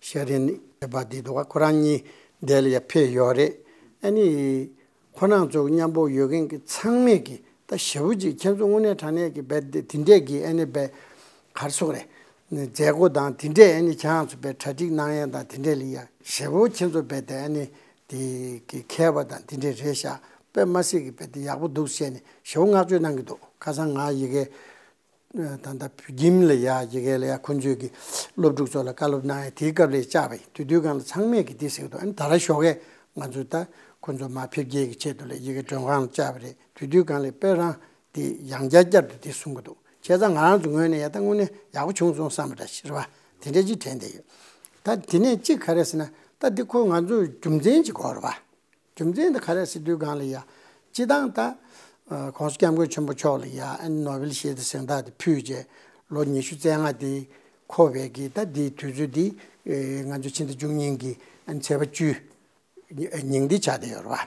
ཤ་རིན་ཨེ་བྷ་ཏི་འདུག་ག་ཁོ་རང་གཉིས་དེ་ལ་ཡ་ཕེབས་ཡོད་རེད། ཨ་ནི། ཁོ་རང་ཚོ་མཉམ་པོ་ཡོད་མཁན་གྱི་ཚང་མས་ཀྱི་ད་ཞེ་པོ་ཅིག་ཁྱེད་ཚོ་དངོས་གནས་དྲང་གནས་ཀྱི་རྦད་དེ་དེ་འདྲས་ཀྱི་ཨ་ནི་རྦད་གར་སོགས་རེད། མཛད་སྒོ་དང་དེ་འདྲས་ཨ་ནི་ཁྱེད་རང་ཚོ་རྦད་གྲ་སྒྲིག་གནང་ཡས་དང་དེ་འདྲས་ལ་ཡ་ཞེ་པོ་ཁྱེད་ཚོ་རྦད་དེ་ཨ་ནི་དེ་གི་མཁས་པ་དང་དེ་འདྲས་རེད་ཤག་དཔེ་མ་སྲིད་ཀྱི་རྦད་དེ་ཡག་པོ་འདུག་བཤད་ནས་ཞེ་པོ་བསྔགས་བརྗོད་གནང་གི་འདུག་ཁ་སང་ང་ཡ་གིའི་ད་ལྟ་བོད་ཁྱིམ་ལ་ཡ་ཡ་གི་ལ་ཡ་ཁོང་ཚོས་ཀྱི་སློབ་ཕྲུག་ཚོ་ལ་བཀའ་སློབ་གནང་ཡ་དེའི་སྐབས་ལ་བཅར་བ་ཡིན། དེ་དུས་སྒང་ལ་ཚང་མས་ཀྱི་དེ་ཟེར་གི་འདུག་ཨ་ནི་ད་ར་ཞོགས་ཀས་ང་ཚོས་ད་ཁོང་ཚོ་མར་ཕེབས་རྒྱས་ཀྱི་ཆེད་དུ་ལ་ཡ་གི་མགྲོན་ཁང་ལ་བཅར་བ་རེད། དེ་དུས་སྒང་ལ་དཔེ་རང་དེ་ཡང་བསྐྱར་བསྐྱར་དུ་དེ་གསུང་གི་འདུག་བྱས་ཙང་ང་རང་ཚོ་ངོས་ནས་ཡ་ད་དངོས་གནས་ཡག་པོ་བྱུང་སོང་བསམ་པ་འདྲ་ཞིག་རེད་བ། དེ་འདྲ་ཅིག་དྲན་བསྡད་ཡོད། ད་དེ་ནས་གཅིག་ག་རེ་ཟེར་ན་ད་འདི་ཁོ་ང་ཚོས་རྒྱུ་མཚན་ཅིག་གོ་རེད་བ། རྒྱུ་མཚན་དེ་ག་རེ་ཟེར་དུས་སྒང་ལ་ཡ། སྤྱིར་བཏང་ད་ཨ་༸གོང་ས་༸སྐྱབས་མགོན་ཆེན་པོ་མཆོག་ལ་ཡ་ཨ་ནི་ནོ་བེལ་ཞི་བདེ་གཟེངས་རྟགས་དེ་ཕུལ་རྗེས་ལོ་ཉི་ཤུ་རྩ་ལྔ་དེ་འཁོར་བའི་གི་ད་དེའི་དུས་ཚོད་དེ་ཨེ་ང་ཚོ་ཕྱི་ཟླ་བཅུ་གཉིས་ཀྱི་ཨ་ནི་ཚེས་པ་བཅུ་ཉིན་དེ་ཆགས་བསྡད་ཡོད་རེད་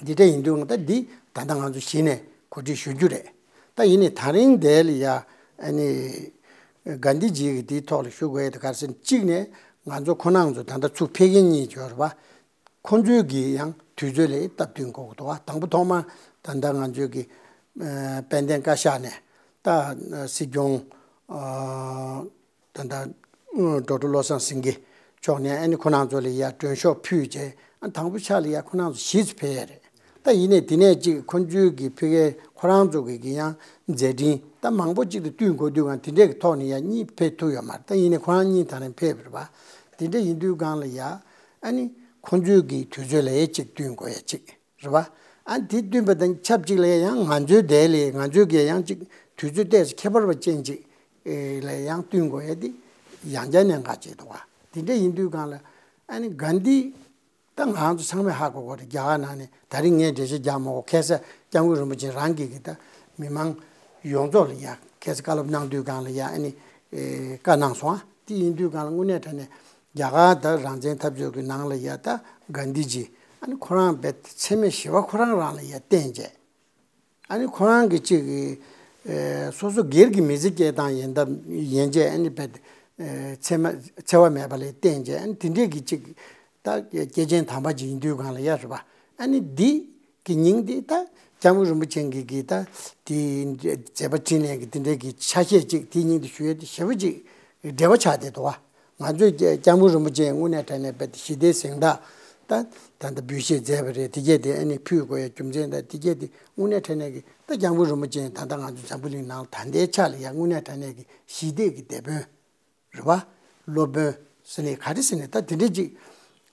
བ། འདི་འདྲ་ཡིན་དུས་ད་འདི་ད་ལྟ་ང་ཚོ་གཞི་ནས་གོ་སྒྲིག་ཞུ་རྒྱུ་རེད། ད་ཡིན་ནའི་ད་རིང་དེ་ལ་ཡ་ཨ་ནི་གྷན་དྷི་ཇི་གི་དེའི་ཐོག་ལ་ཞུ་དགོས་ཡ་དེ་ག་རེ་ཟེར་ན་གཅིག་ནས་ང་ཚོ་ཁོ་རང་ཚོ་ད་ལྟ་ཚུར་ཕེབས་མཁན་གཉིས་ཡོད་རེད་བ། ཁོང་ཚོའི་གི་ཡང་དུས་ཚོད་ལ་སྟབས་བསྟུན་དགོས་ཀྱི་འདུག་བ། དང་པོ་ཐོག་མ་ད་ལྟ་ང་ཚོའི་གི་ཨ་དཔལ་ལྡན་བཀའ་ཤག་ནས་ད་སྲིད་སྐྱོང་ཨ་ད་ལྟ་ཨ་ཌོག་ཊར་བློ་བཟང་སེང་གེ་མཆོག་ནས་ཨ་ནི་ཁོ་རང་ཚོ་ལ་ཡ་མགྲོན་ཤོག་ཕུལ་རྗེས་ཨ་དང་པོ་ཆ་ལ་ཡ་ཁོ་རང་ཚོ་གཞིས་སུ་ཕེབས་ཡས་རེད། ད་ཡིན་ནའི་དེ་ནས་གཅིག་ཁོང་ཚོའི་གི་ཕ་གིའི་ཁོ་རང་ཚོ་གི་གི་ཡང་མཛད་འཕྲིན་ད་མང་པོ་གཅིག་ཏུ་བསྟུན་དགོས་དུས་སྒང་དེ་འདྲས་ཀྱི་ཐོག་ནས་ཡང་གཉིས་ཕེབས་ཐུབ་ཡོད་མ་རེད། ད་ཡིན་ནའི་ཁོ་རང་གཉིས་ད་རིང་ཕེབས་རེད་བ། དེ་འདྲས་ཡིན་དུས་སྒང་ལ་ཡ་ཨ་ནི་ཁོང་ཚོའི་གི་དུས་ཚོད་ལ་ཡ་གཅིག་བསྟུན་དགོས་ཡ་གཅིག་རེད་བ། ཨ་ནི་དེ་བསྟུན་པ་དང་ཆབས་ཅིག་ལ་ཡ་ཡང་ང་ཚོའི་དེ་ལ་ང་ཚོའི་གི་ཡང་གཅིག་དུས་ཚོད་ཏོག་ཙམ་ཁྱད་པར་བ་ཅན་གཅིག་ལ་ཡང་བསྟུན་དགོས་ཡ་དེ་ཡང་བསྐྱར་གནད་འགག་ཅིག་འདུག་བ། དེ་འདྲས་ཡིན་དུས་སྒང་ལ་ཨ་ནི་གྷན་དྷི་ད་ང་རང་ཚོ་ཚང་མས་ཧ་གོ་གོ་རེད། རྒྱ་གར་ནང་ནས་ད་རིང་ངས་འགྲེལ་བཤད་རྒྱག་མ་དགོས། ཁ་སང་སྐྱབས་མགོན་རིན་པོ་ཆེ་རང་གིས་གི་ད་མི་མང་ཡོངས་རྫོགས་ལ་ཡ་ཁ་སང་བཀའ་སློབ་གནང་དུས་སྒང་ལ་ཡ་ཨ་ནི་ཨེ་བཀའ་གནང་སོང་། ཨ་དེ་ཡིན་དུས་སྒང་ལ་དངོས་གནས་དྲང་གནས་རྒྱ་གར་ད་རང་བཙན་འཐབ་རྩོད་ཀྱི་ནང་ལ་ཡ་ད་གྷན་དྷི་ཇི་ཨ་ནི་ཁོ་རང་རྦད་འཚེ་མེད་ཞི་བ་ཁོ་རང་རང་ལ་ཡ་བརྟེན་བྱས། ཨ་ནི་ཁོ་རང་གི་གཅིག་གི་ཨེ་སོ་སོ་སྒེར་གྱི་མི་ཚེ་སྐྱེལ་སྟངས་ཡིན་སྟབས་ཡན་ཆད་ཨ་ནི་རྦད་ ཨེ་འཚེ་མ་འཚེ་བ་མེད་པ་ལ་བརྟེན་བྱས། ཨ་ནི་དེ་འདྲས་ཀྱི་ཅིག་ད་སྐྱེས་ཆེན་དམ་པ་ཅིག་ཡིན་དུས་གང་ལ་ཡ་རེད་པ། ཨ་ནི་འདི་གི་མིང་འདི་ད་སྐྱབས་མགོན་རིན་པོ་ཆེ་གི་གི་ད་དེའི་མཛད་པ་འཕྲིན་ལས་ཀྱི་དེ་འདྲས་ཀྱི་ཆ་ཤས་ཅིག་དེའི་མིང་དུ་ཞུ་ཡས་དེ་ཞེ་པོ་ཅིག་འབྲེལ་བ་ཆགས་བསྡད་འདུག་བ། ང་ཚོས་སྐྱབས་མགོན་རིན་པོ་ཆེ་དངོས་གནས་དྲང་གནས་རྦད་དེ་ཞི་བདེའི་གཟེངས་རྟགས་ད་ད་ལྟ་འབུལ་བཞེས་མཛད་པ་རེད། དེ་གས་དེ་ཨ་ནི་ཕུལ་དགོས་ཡ་རྒྱུ་མཚན་ད་དེ་གས་དེ་དངོས་གནས་དྲང་གནས་ཀྱི་ད་སྐྱབས་མགོན་རིན་པོ་ཆེ་ད་ལྟ་ང་ཚོ་འཛམ་བུ་གླིང་ནང་ད་ལྟའི་ཆ་ལ་ཡ་དངོས་གནས་དྲང་གནས་ཀྱི་ཞི་བདེ་གི་དེད་དཔོན་རེད་བ། སློབ་དཔོན་ཟེར་ནས་ག་རེ་ཟེར་ནས་ད་དེ་འདྲས་ཅིག་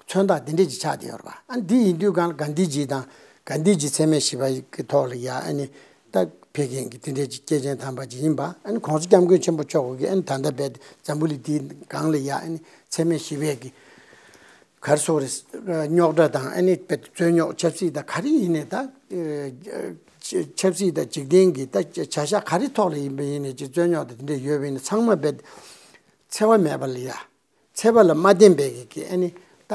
མཚོན་རྟགས་དེ་འདྲས་ཅིག་ཆགས་བསྡད་ཡོད་རེད་བ། ཨ་ནི་འདི་ཡིན་དུས་གང་ལ་གྷན་དྷི་ཇི་དང་གྷན་དྷི་ཇི་འཚེ་མེད་ཞི་བ་གི་ཐོག་ལ་ཡ་ཨ་ནི། ད་ཕེབས་མཁན་གྱི་དེ་འདྲའི་སྐྱེས་ཆེན་དམ་པ་ཅིག་ཡིན་པ། ཨ་ནི་༸གོང་ས་༸སྐྱབས་མགོན་ཆེན་པོ་མཆོག་གིས་ཨ་ནི་ད་ལྟ་རྦད་དེ་འཛམ་བུ་གླིང་འདིའི་སྒང་ལ་ཡ་ཨ་ནི་འཚེ་མེད་ཞི་བའི་གི་ག་རེ་ཟེར་དགོས་རེད། རྙོག་དྲ་དང་ཨ་ནི་རྦད་དེ་རྩོད་རྙོག་ཆབ་སྲིད་དང་ག་རེ་ཡིན་ནའི་ད་ཆབ་སྲིད་དང་འཇིག་རྟེན་གྱི་ད་བྱ་གཞག་ག་རེ་ཐོག་ལ་ཡིན་པ་ཡིན་ནའི་ཅིག་རྩོད་རྙོག་དང་དེ་འདྲ་ཡོད་པ་ཡིན་ན་ཚང་མ་རྦད་དེ་འཚེ་བ་མེད་པ་ལ་ཡ། འཚེ་བ་ལ་མ་བརྟེན་པའི་གི་ཨ་ནི་ད་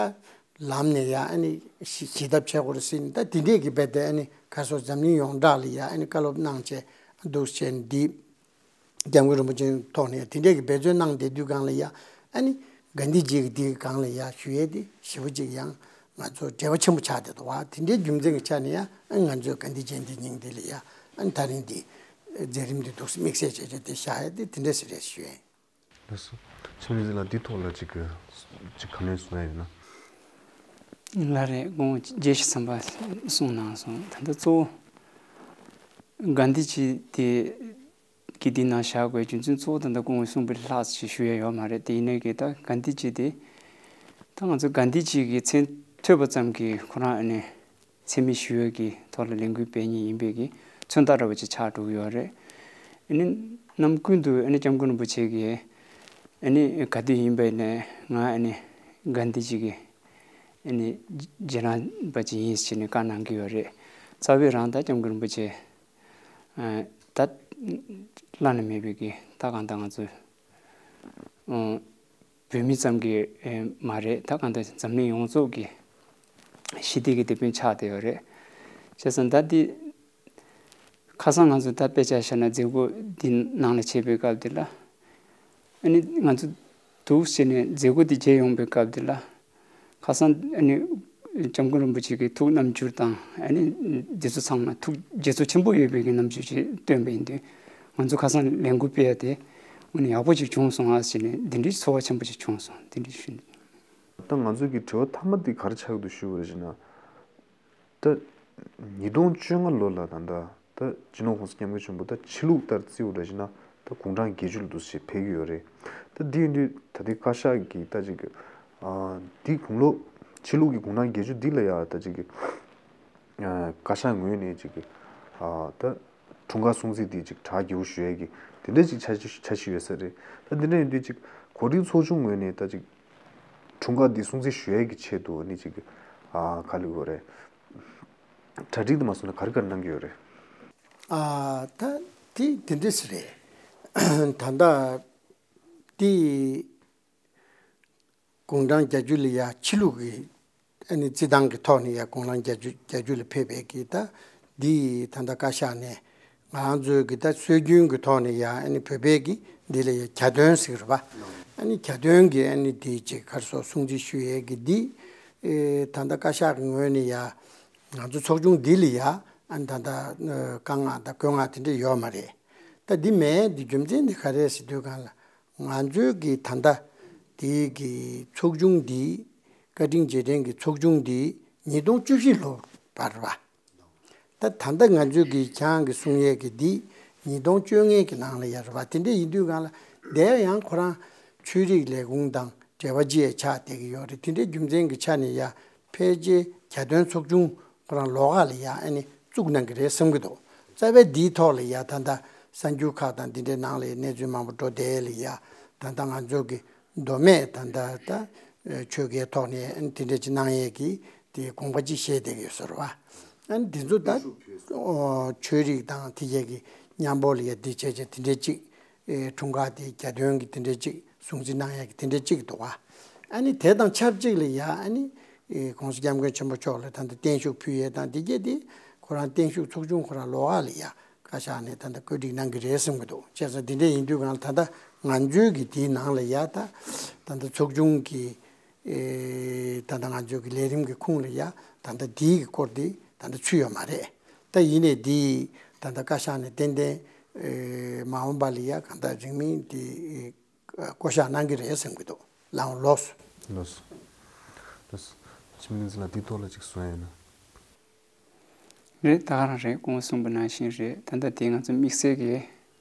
ལམ་ནས་ཡ་ཨ་ནི་ཞི་ཞི་ཐབས་བྱེད་དགོས་རེད་ཟེར་ནས་ད་དེ་འདྲས་ཀྱི་རྦད་དེ་ཨ་ནི་ག་རེ་ཟེར་འཛམ་གླིང་ཡོངས་གྲགས་ལ་ཡ་ཨ་ནི་བཀའ་སློབ་གནང་བྱས་འདུག་བྱས་ནས་འདི་༸སྐྱབས་མགོན་རིན་པོ་ཆེའི་ཐོག་ནས་དེ་འདྲས་ཀྱི་འབད་བརྩོན་གནང་བསྡད་དུས་སྒང་ལ་ཡ་ཨ་ནི་གྷན་དྷི་ཇི་གི་འདི་གི་སྒང་ལ་ཡ་ཞུ་ཡས་དེ་ཞེ་པོ་ཅིག་ཡང་ང་ཚོ་འབྲེལ་བ་ཆེན་པོ་ཆགས་བསྡད་འདུག་བ། དེ་འདྲའི་རྒྱུ་མཚན་གྱི་ཆ་ནས་ཡ་ཨ་ནི་ང་ཚོས་གྷན་དྷི་ཇི་ཡན་ཊི་སྙིང་འདི་ལ་ཡ་ཨ་ནི་ད་རིང་འདི་མཛད་རིམ་འདི་འདུག་སེ་དམིགས་བསལ་བྱས་བྱས་དེ་བཞག་ཡས་དེ་དེ་འདྲས་སེ་རེད་ཞུ་ཡས། ལགས་སོ། ཚེ་རིང་ལགས་འདི་ཐོག་ལ་ཅིག་གི་ཅིག་ག་ནས་གསུང་ཡ་ཡོད་ན། ལགས་རེད། དགོངས་རྒྱས་ཤིང་ཟབ་པ་གསུངས་གནང་སོང་། ད་ལྟ་གཙོ་བོ་གྷན་དྷི་ཇི་དེ་གི་འདི་ནང་བཞག་དགོས་རྒྱུ་མཚན་གཙོ་བོ་ད་ལྟ་སྐུ་ངོས་གསུངས་པ་ལྷག་ཅིག་ཞུ་ཡ་ཡོད་མ་རེད། དེ་ཡིན་ནའི་གི་ད་གྷན་དྷི་ཇི་དེ་ད་ང་ཚོ་གྷན་དྷི་ཇི་གི་མཚན་ཐོས་པ་ཙམ་གྱིས་ཁོ་རང་ཨ་ནི། འཚེ་མེད་ཞི་བའི་གི་ཐོག་ལ་ལས་འགུལ་སྤེལ་མཁན་ཡིན་པའི་གི་མཚོན་རྟགས་འདྲ་བོ་ཅིག་ཆགས་འགྲོ་གི་ཡོད་རེད། ཨ་ནི་གནམ་ཀུན་ཏུ་ཨ་ནི་༸སྐྱབས་མགོན་རིན་པོ་ཆེ་གིས་ཨ་ནི་ག་དུས་ཡིན་པ་ཡིན་ནའི་ང་ཨ་ནི་གྷན་དྷི་ཇི་གི་ཨ་ནི་རྗེས་འབྲང་པ་ཅིག་ཡིན་ཟེར་ནས་བཀའ་གནང་གི་ཡོད་རེད། རྩ་བའི་རང་ད་༸སྐྱབས་མགོན་རིན་པོ་ཆེ་ད་བླ་ན་མེད་པའི་གི་ད་གང་ལྟར་ང་ཚོ་བོད་མི་ཙམ་གྱི་མ་རེད། ད་གང་ལྟར་འཛམ་གླིང་ཡོངས་རྫོགས་ཀྱི་ཞི་བདེ་གི་དེད་དཔོན་ཆགས་བསྡད་ཡོད་རེད། བྱས་ཙང་ད་འདི་ཁ་སང་ང་ཚོ་ད་དཔེ་ཆ་བཞག་ན་མཛད་སྒོ་འདི་ནང་ལ་བྱེད་པའི་སྐབས་འདི་ལ་ཨ་ནི་ང་ཚོ་འདུག་ཟེར་ནས་མཛད་སྒོ་འདི་མཇལ་ཡོང་པའི་སྐབས་འདི་ལ་ཁ་སང་ཨ་ནི་༸སྐྱབས་མགོན་རིན་པོ་ཆེ་གི་ཐུགས་རྣམ་འགྱུར་དང་ཨ་ནི་འདི་ཚོ་ཚང་མ་ཐུགས་དགྱེས་ཚོར་ཆེན་པོ་ཡོད་པའི་གི་རྣམ་འགྱུར་ཅིག་སྟོན་པ་ཡིན་དུས་ང་ཚོ་ཁ་སང་ལས་འགུལ་སྤེལ་ཡ་དེ་དངོས་གནས་ཡག་པོ་ཅིག་བྱུང་སོང་ཨ་ཟེར་ནས་འདི་འདྲའི་ཚོར་བ་ཆེན་པོ་ཅིག་བྱུང་སོང་། འདི་འདྲའི་ཞུ། ད་ང་ཚོ་གི་དྲི་བ་མཐའ་མ་འདི་ག་རེ་ཆགས་འདུག་ཞུ་བ་རེད་ཅེ་ན། ད་ཉིས་སྟོང་བཅོ་ལྔ་ལོ་ལ་ད་ལྟ་ད་སྤྱི་ནོར་༸གོང་ས་༸སྐྱབས་མགོན་ཆེན་པོ་ད་ཕྱི་ལུགས་ལྟར་བརྩིས་པ་རེད་ཅེ་ན་ད་དགུང་གྲངས་བརྒྱད་ཅུ་ལ་འདུག་ཞེས་ཕེབས་ཀྱི་ཡོད་རེད། ད་འདི་ཡིན་དུས་ད་ལྟའི་བཀའ་ཤག་གི་ད་ཅིག་ཨ་འདི་དགུང་ལོ་ཕྱི་ལུགས་ཀྱི་དགུང་གྲངས་བརྒྱད་ཅུ་འདི་ལ་ཡ་ད་ཅིག་ཨ་བཀའ་ཤག་ངོས་ནས་ཅིག་ཨ་ད་འཁྲུངས་སྐར་སྲུང་བརྩི་འདི་ཅིག་གྲ་རྒྱས་པོ་ཞུ་ཡས་ཀྱི་དེ་འདྲ་ཅིག་འཆར་གཞི་འཆར་གཞི་ཡོད་ས་རེད། ད་འདི་འདྲ་ཡིན་དུས་ཅིག་གོ་སྒྲིག་ཚོགས་ཆུང་ངོས་ནས་ད་ཅིག་འཁྲུངས་སྐར་འདི་སྲུང་བརྩི་ཞུ་ཡས་ཀྱི་ཆེད་དུ་ཨ་ནི་ཅིག་ཨ་ག་རེ་ལབ་དགོས་རེད། གྲ་སྒྲིག་དེ་མ་སོང་ན་ག་རེ་ག་རེ་གནང་གི་ཡོད་རེད། ཨ་ད་དེ་དེ་འདྲ་ཞིག་རེད། ད་ལྟ་དེ། དགུང་གྲངས་བརྒྱད་ཅུ་ལ་ཡ་ཕྱི་ལུགས་ཀྱི་ཨ་ནི་རྩིས་ཐང་གི་ཐོག་ནས་ཡ་དགུང་གྲངས་བརྒྱད་ཅུ་བརྒྱད་ཅུ་ལ་ཕེབས་པའི་གི་ད་འདི་ད་ལྟ་བཀའ་ཤག་ནས་ང་ཚོའི་གི་ད་སྲོལ་རྒྱུན་གྱི་ཐོག་ནས་ཡ་ཨ་ནི་བོད་པའི་གི་འདི་ལ་ཡ་གྱ་སྟོན་ཟེར་གི་རེད་པ། ཨ་ནི་གྱ་སྟོན་གྱི་ཨ་ནི་འདི་ཅིག་ག་རེ་ཟེར་སྲུང་བརྩི་ཞུ་ཡས་གི་འདི་ཨེ་ད་ལྟ་བཀའ་ཤག་གི་ངོས་ནས་ཡ་ང་ཚོ་ཚོགས་ཆུང་འདི་ལ་ཡ་ཨ་ནི་ད་ལྟ་བཀའ་མངགས་དང་བཀོད་མངགས་དེ་འདྲ་ཡོད་མ་རེད། ད་འདི་མེད་འདི་རྒྱུ་མཚན་འདི་ག་རེ་ཟེར་དུས་གང་ལ། ང་ཚོའི་གི་ད་ལྟ་དེའི་གི་ཚོགས་ཆུང་འདི་བཀའ་དྲིན་རྗེས་དྲན་གྱི་ཚོགས་ཆུང་འདི་ཉིས་སྟོང་བཅུ་བཞི་ལོ་བར་བ། ད་ད་ལྟ་ང་ཚོའི་གི་ཁྱེད་རང་གི་གསུང་ཡས་གི་འདི་ཉིས་སྟོང་བཅོ་ལྔའི་གི་ནང་ལ་ཡ་རེད་བ། དེ་འདྲ་ཡིན་དུས་གང་ལ་དེ་ཡང་ཁོ་རང་ཆོས་རིག་ལས་ཁུངས་དང་འབྲེལ་བ་ཅི་ཡང་ཆགས་བསྡད་ཀྱི་ཡོད་རེད། དེ་འདྲའི་རྒྱུ་མཚན་གྱི་ཆ་ནས་ཡ་ཕལ་ཆེར་གྱ་སྟོན་ཚོགས་ཆུང་ཁོ་རང་ལོགས་ཀ་ལ་ཡ་ཨ་ནི་བཙུགས་གནང་གི་རེད་བསམ་གྱི་འདུག་རྩ་བའི་འདིའི་ཐོག་ལ་ཡ་ད་ལྟ་གསར་འགྱུར་ཁག་དང་འདི་འདྲའི་ནང་ལ་གནས་ཚུལ་མང་པོ་འགྲོ་བསྡད་ལ་ཡ་ད་ལྟ་ང་ཚོ་གི་མདོ་སྨད་ད་ལྟ་ད་ཆོལ་ཁའི་ཐོག་ནས་ཨ་ནི་དེ་འདྲ་ཅིག་གནང་ཡས་ཀྱི་དེ་དགོངས་པ་ཅིག་བཞེས་བསྡད་ཀྱི་ཡོད་ས་རེད་བ། ཨ་ནི་འདི་ཚོ་ད་ཆོས་རིག་དང་དེ་གས་ཀྱི་མཉམ་པོ་ལ་ཡ་འདི་བྱས་བྱས་དེ་འདྲ་ཅིག་ཨེ་འཁྲུངས་སྐར་དེ་གྱ་སྟོན་གྱི་དེ་འདྲ་ཅིག་སྲུང་བརྩི་གནང་ཡག་གི་དེ་འདྲ་ཅིག་འདུག་བ། ཨ་ནི་དེ་དང་ཆབས་ཅིག་ལ་ཡ་ཨ་ནི་ཨེ་༸གོང་ས་༸སྐྱབས་མགོན་ཆེན་པོ་མཆོག་ལ་ད་ལྟ་བརྟན་བཞུགས་ཕུལ་ཡས་དང་དེ་གས་དེ་ཁོ་རང་བརྟན་བཞུགས་ཚོགས་ཆུང་ཁོ་རང་ལོགས་ཀ་ལ་ཡ་བཀའ་ཤག་ནས་ད་ལྟ་བཀོད་སྒྲིག་གནང་གི་རེད་བསམ་གི་འདུག་བྱས་ཙང་དེ་འདྲ་ཡིན་དུས་གང་ལ་ད་ལྟ་ ང་ཚོའི་གི་དེའི་ནང་ལ་ཡ་ད་ད་ལྟ་ཚོགས་ཆུང་གི་ཨེ་ད་ལྟ་ང་ཚོའི་གི་ལས་རིམ་གི་ཁུངས་ལ་ཡ་ད་ལྟ་དེའི་གི་སྐོར་དེ་ད་ལྟ་ཚུད་ཡོད་མ་རེད། ད་ཡིན་ནའི་དེ་ད་ལྟ་བཀའ་ཤག་ནས་ཏན་ཏན་ཨེ་མ་འོངས་པ་ལ་ཡ་གང་ལྟར་རིང་མིན་དེ་ཨེ་བསྐོ་བཞག་གནང་གི་རེད་བསམ་གི་འདུག་ལགས་འོང་ལགས་སོ། ལགས་སོ། ལགས་སོ། འཆི་མེད་བསྟན་འཛིན་ལགས་དེའི་ཐོག་ལ་ཅིག་གསུང་ཡ་ཡོད་ན། རེད། ད་ག་རང་རེད། སྐུ་ངོ་གསུངས་པ་ནང་བཞིན་རེད། ད་ལྟ་དེ་ང་ཚོ་དམིགས་བསལ་གྱི་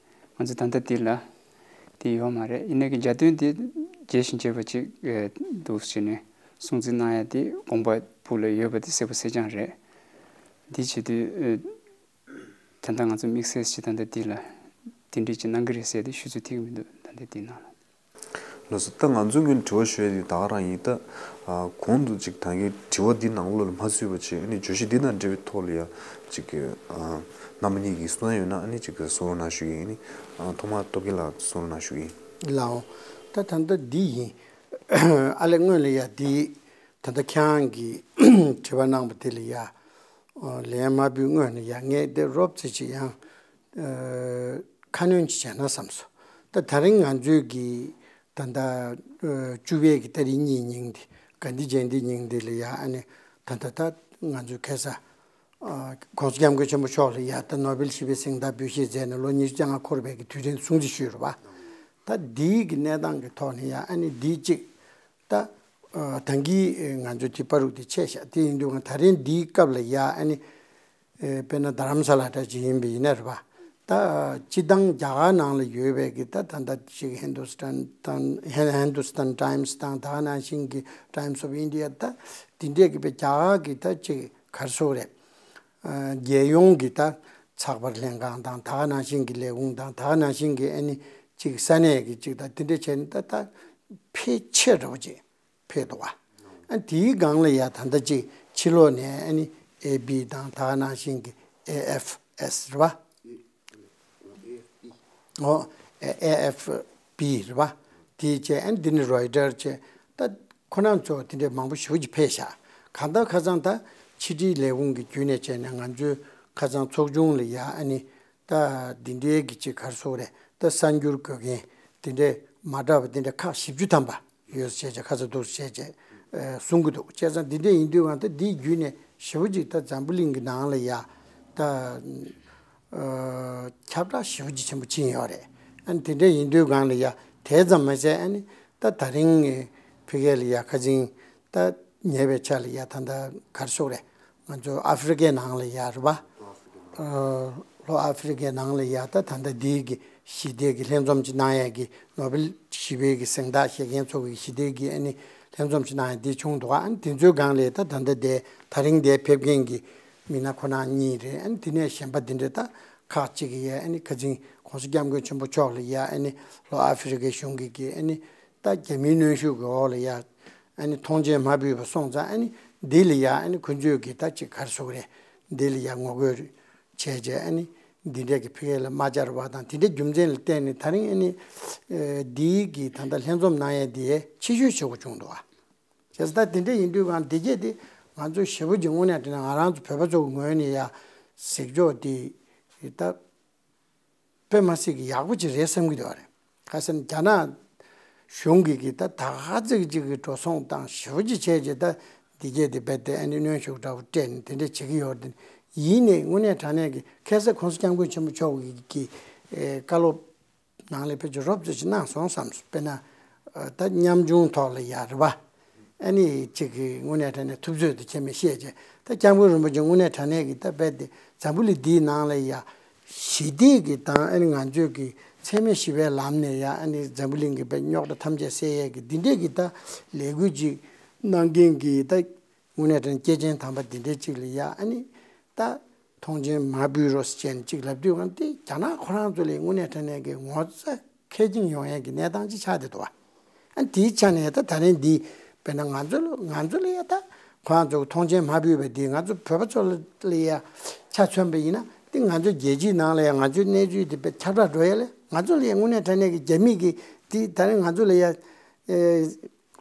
ང་ཚོ་ད་ལྟ་འདི་ལ་དེ་ཡོད་མ་རེད། ཡིན་ནའི་གི་མཇལ་དོན་དེ་རྒྱས་ཤིང་རྒྱས་པ་ཅིག་ཨེ་འདུག་ཟེར་ནས་སྲུང་བརྩི་གནང་ཡ་དེ་དགོངས་པ་ཕུགས་ལ་ཡོད་པ་དེ་གསལ་པོ་གསལ་རྐྱང་རེད། འདི་བྱེད་དུས་ཨེ་ད་ལྟ་ང་ཚོ་དམིགས་བསལ་ཞིག་ད་ལྟ་འདི་ལ་དེ་འདྲས་ཅིག་གནང་གི་རེད་ཟེར་ཏེ་ཞུ་ཚོད་ཐིག་མི་འདུག་ད་ལྟ་འདི་ནང་ལ། ལགས་སོ། ད་ང་ཚོའི་ངོས་ནས་དྲི་བ་ཞུ་ཡ་དེ་ད་ག་རང་ཡིན། ད་ཨ་གོང་དུ་ཅིག་ད་གིན་དྲི་བ་འདི་ནང་ལོགས་ལ་མ་ཚུད་པ་བྱས། ཨ་ནི་བརྗོད་གཞི་འདི་དང་འབྲེལ་བའི་ཐོག་ལ་ཡ་ཅིག་གི་ཨ་རྣམ་པ་གཉིས་ཀྱིས་གསུང་ཡ་ཡོད་ན་ཨ་ནི་ཅིག་གི་གསུང་རོགས་གནང་ཞུ་གི་ཡིན། ཨ་ནི་ཨ་ཐོག་མར་སྟོབས་རྒྱལ་ལགས་གསུང་རོགས་གནང་ཞུ་གི་ཡིན། ལགས་འོང་། ད་ད་ལྟ་འདི་ཡིན། ཨ་ལས་སྔོན་ལ་ཡ་འདི་ད་ལྟ་ཁྱེད་རང་གིས་དྲི་བ་གནང་པ་དེ་ལ་ཡ་ཨ་ལན་མ་ཕུལ་སྔོན་ལ་ཡ་ངས་འདི་རོབ་ཙམ་ཅིག་ཡང་ཨ་ཁ་སྣོན་ཅིག་བྱས་ན་བསམ་སོང་། ད་ད་རིང་ང་ཚོའི་གི་ད་ལྟ་ཨ་བཅུ་པའི་གི་ཏ་རིག་གཉིས་ཉིན་དེ་གྷན་དྷི་ཇེན་ཏི་ཉིན་དེ་ལ་ཡ་ཨ་ནི་ད་ལྟ་ད་ང་ཚོའི་ཁ་སང་ཨ་༸གོང་ས་༸སྐྱབས་མགོན་ཆེན་པོ་མཆོག་ལ་ཡ་ད་ནོ་བེལ་ཞི་བའི་གཟེངས་རྟགས་འབུལ་བཞེས་མཛད་ནས་ལོ་ཉི་ཤུ་རྩ་ལྔ་འཁོར་བའི་གི་དུས་དྲན་སྲུང་བརྩི་ཞུས་རེད་པ། ད་འདིའི་གི་གནས་སྟངས་ཀྱི་ཐོག་ནས་ཡ་ཨ་ནི་འདི་གཅིག་ད་ཨ་ད་གིན་ང་ཚོ་དེ་བར་དུ་དེ་ཆད་བཞག་དེ་ཡིན་དུས་ང་ད་རིང་འདིའི་སྐབས་ལ་ཡ་ཨ་ནི་ཨེ་དཔེར་ན་རྡ་རམ་ས་ལ་འདྲ་ཅིག་ཡིན་པ་ཡིན་ན་རེད་པ། ད་སྤྱི་བཏང་རྒྱ་གར་ནང་ལ་ཡོད་པའི་གི་ད་ད་ལྟ་ཅིག་ཧིན་དུ་སི་ཐན་དང་ཧིན་ཧིན་དུ་སི་ཐན་ཊའིམ་སི་དང་ད་ག་ནང་བཞིན་གི་ཊའིམ་སི་ཨོཕ་ཨིན་ཌི་ཡ་ད་དེ་འདྲས་གི་དཔེ་རྒྱ་གར་གི་ད་ཅིག་ག་རེ་ཟེར་དགོས་རེད། ཨ་རྒྱལ་ཡོངས་ཀྱི་ད་ཚགས་པར་ལྷན་ཁང་དང་ད་ག་ནང་བཞིན་གྱི་ལས་ཁུངས་དང་ད་ག་ནང་བཞིན་གྱི་ཨ་ནི་ཅིག་ས་གནས་ཀྱི་ཅིག་ད་དེ་འདྲ་བྱས་ནས་ད་ད་ཕལ་ཆེར་འདྲ་བོ་ཅིག་ཕེབས་འདུག་བ། ཨ་དེའི་སྒང་ལ་ཡ་ད་ལྟ་ཅིག་ཕྱི་ལོགས་ནས་ཨ་ནི་ཨེ་པི་དང་ད་ག་ནང་བཞིན་གྱི་ཨེ་ཨེཕ་ཨེས་རེད་བ། ཨོ་ཨེ་ཨེ་ཨེཕ་པི་རེད་བ། དེ་བྱས་ཨ་ནི་འདི་ནི་རོའི་ཊར་བྱས། ད་ཁོ་རང་ཚོ་དེ་འདྲའི་མང་པོ་ཞེ་པོ་ཅིག་ཕེབས་ཤག་གང་ལྟར་ཁ་སང་ད་ཕྱི་དྲིལ་ལས་ཁུངས་ཀྱི་བརྒྱུད་ནས་བྱས་ནས་ང་ཚོའི་ཁ་སང་ཚོགས་ཆུང་ལ་ཡ་ཨ་ནི་ད་འདི་འདྲའི་གི་ཅིག་ག་རེ་ཟེར་དགོས་རེད། ད་གསར་འགྱུར་འགོད་མཁན་དེ་འདྲའི་མ་འདྲ་བ་དེ་འདྲ་ཁག་བཞི་བཅུ་ཐམ་པ་ཡོད་ཟེར་བྱས་ཁ་ཚ་འདུག་ཟེར་བྱས་ཨ་གསུང་གི་འདུག་བྱས་ཙང་འདི་འདྲ་ཡིན་དུས་ང་ད་འདིའི་བརྒྱུད་ནས་ཞེ་པོ་ཅིག་ད་འཛམ་བུ་གླིང་གི་ནང་ལ་ཡ་ད་ཨ་ཁྱབ་བསྒྲགས་ཞེ་པོ་ཅིག་ཆེན་པོ་ཕྱིན་ཡོད་རེད། ཨ་ནི་དེ་འདྲ་ཡིན་དུས་སྒང་ལ་ཡ་དེ་ཙམ་མ་ཟད་ཨ་ནི་ད་ད་རིང་ཕ་གི་ལ་ཡ་ཁ་སང་ད་ཉེ་བའི་ཆར་ལ་ཡ་ད་ལྟ་ག་རེ་ཟེར་དགོས་རེད། ང་ཚོ་ཨ་ཧྥེ་རི་ཁའི་ནང་ལ་ཡ་རེད་པ། ཨ་ལྷོ་ཨ་ཧྥེ་རི་ཁའི་ནང་ལ་ཡ་ད་ད་ལྟ་འདིའི་གི་ཞི་བདེ་གི་ལྷན་འཛོམས་ཅིག་གནང་ཡས་ཀྱི་ནོ་བེལ་ཞི་བདེ་གི་གཟེངས་རྟགས་བཞེས་མཁན་ཚོ་གི་ཞི་བདེ་གི་ཨ་ནི་ལྷན་འཛོམས་ཅིག་གནང་ཡས་འདི་བྱུང་འདུག་ཨ་ནི་དེ་ཚོའི་སྒང་ལ་ད་ད་ལྟ་དེ་ད་རིང་དེ་ཕེབས་མཁན་གྱི་མི་སྣ་ཁོ་རང་གཉིས་རེད། ཨ་ནི་དེ་ནས་གཞན་པ་དེ་འདྲ་ད་ཁག་ཅིག་གི་ཡ་ཨ་ནི་ཁ་སང་༸གོང་ས་༸སྐྱབས་མགོན་ཆེན་པོ་མཆོག་ལ་ཡ་ཨ་ནི་ལྷོ་ཨ་ཧྥེ་རི་ཁའི་གཞུང་གི་གི་ཨ་ནི་ད་རྒྱ་མིའི་གནོན་ཤུགས་ཀྱི་འོག་ལ་ཡ་ཨ་ནི་ཐོངས་མཆན་མ་ཕུལ་བ་སོང་ཙང་ཨ་ནི་འདི་ལ་ཡ་ཨ་ནི་ཁོ་ཚོས་གི་ད་ཅིག་ག་རེ་ཟེར་དགོས་རེད། འདི་ལ་ཡ་ངོ་རྒོལ་བྱས་རྗེས་ཨ་ནི་འདི་འདྲས་ཀྱི་ཕ་གི་ལ་མ་བཅར་བ་དང་དེ་འདྲའི་རྒྱུ་མཚན་ལ་བརྟེན་ནས་ད་རིང་ཨ་ནི་ཨེ་འདིའི་གི་ད་ལྟ་ལྷན་འཛོམས་གནང་ཡས་འདི་ཕྱི་བཤོལ་བྱེད་དགོས་བྱུང་འདུག་ཨ། བྱས་ཙང་ད་དེ་འདྲ་ཡིན་དུས་གང་འདི་གས་དེ་ང་ཚོ་ཞེ་པོ་ཅིག་དངོས་གནས་དྲང་གནས་ང་རང་ཚོ་བོད་པ་ཚོ་གི་ངོས་ནས་ཡ་གཟིགས་ཕྱོགས་དེ་ད་དཔེ་མ་སྲིད་ཀྱི་ཡག་པོ་ཅིག་རེད་བསམ་གྱི་འདུག་བ་རེད། ཁ་སང་རྒྱ་ནག་གཞུང་གིས་ཀྱི་ད་ད་ག་ཙིག་ཅིག་གི་འགྲོ་སོང་བཏང་ཞེ་པོ་ཅིག་བྱས་རྗེས་ད་འདི་གས་དེ་རྦད་དེ་ཨ་ནི་གནོན་ཤུགས་འདྲ་བོ་སྤྲད་ནས་དེ་འདྲ་བྱེད་ཀྱི་ཡོད་རེད། ཡིན་ནའི་དངོས་གནས་དྲང་གནས་ཀྱི་ཁ་སང་༸གོང་ས་༸སྐྱབས་མགོན་ཆེན་པོ་མཆོག་གིས་ཀྱི་ཨེ་བཀའ་སློབ་ནང་ལ་ཕལ་ཆེར་རོབ་ཙམ་ཞིག་གནང་སོང་བསམ་སོང་། དཔེར་ན་ཨ་ད་ཉམ་ཆུང་ཐོག་ལ་ཡ་རེད་པ། ཨ་ནི་ཅིག་གི་དངོས་གནས་དྲང་གནས་ཐུབ་ཚོད་དུ་ཁྱེད་མི་ཤེས་ཀྱི་ད་༸སྐྱབས་མགོན་རིན་པོ་ཆེ་དངོས་གནས་དྲང་གནས་ཀྱི་ད་རྦད་དེ་འཛམ་བུ་གླིང་འདིའི་ནང་ལ་ཡ་ཞི་བདེ་གི་དང་ཨ་ནི་ང་ཚོས་ཀྱི་འཚེ་མེད་ཞི་བའི་ལམ་ནས་ཡ་ཨ་ནི་འཛམ་བུ་གླིང་གི་རྦད་རྙོག་དྲ་ཐམས་ཅད་སེལ་ཡས་ཀྱི་འདི་འདྲས་ཀྱི་ད་ལས་འགུལ་ཅིག་གནང་མཁན་གྱི་ད་དངོས་གནས་དྲང་གནས་སྐྱེས་ཆེན་དམ་པ་འདི་འདྲའི་ཅིག་ལ་ཡ་ཨ་ནི་ད་ཐོངས་མཆན་མ་ཕུལ་རོགས་ཟེར་ནས་ཅིག་ལབ་དུས་ང་དེ་རྒྱ་ནག་ཁོ་རང་ཚོ་ལ་དངོས་གནས་དྲང་གནས་ཀྱི་ངོ་ཚ་ཁེངས་སྐྱེངས་ཡོང་ཡས་ཀྱི་གནས་སྟངས་ཅིག་ཆགས་བསྡད་འདུག་བ། ཨ་དེའི་ཆ་ནས་ད་ད་རིང་འདི་དཔེར་ན་ང་ཚོ་ལ་ང་ཚོ་ལ་ཡ་ད་ཁོ་རང་ཚོ་གི་ཐོངས་མཆན་མ་ཕུལ་བ་འདི་ང་ཚོ་བོད་པ་ཚོ་ལ་ཡ་ཆ་མཚོན་པ་ཡིན་ན་དེ་ང་ཚོ་རྒྱལ་སྤྱིའི་ནང་ལ་ཡ་ང་ཚོའི་གནས་ཚུལ་དེ་དཔེ་ཁྱབ་བསྒྲགས་འགྲོ་ཡ་ལས་ང་ཚོ་ལ་ཡ་དངོས་གནས་དྲང་གནས་ཀྱི་རྒྱ་མི་གི་དེ་ད་རིང་ང་ཚོ་ལ་ཡ་ཨེ།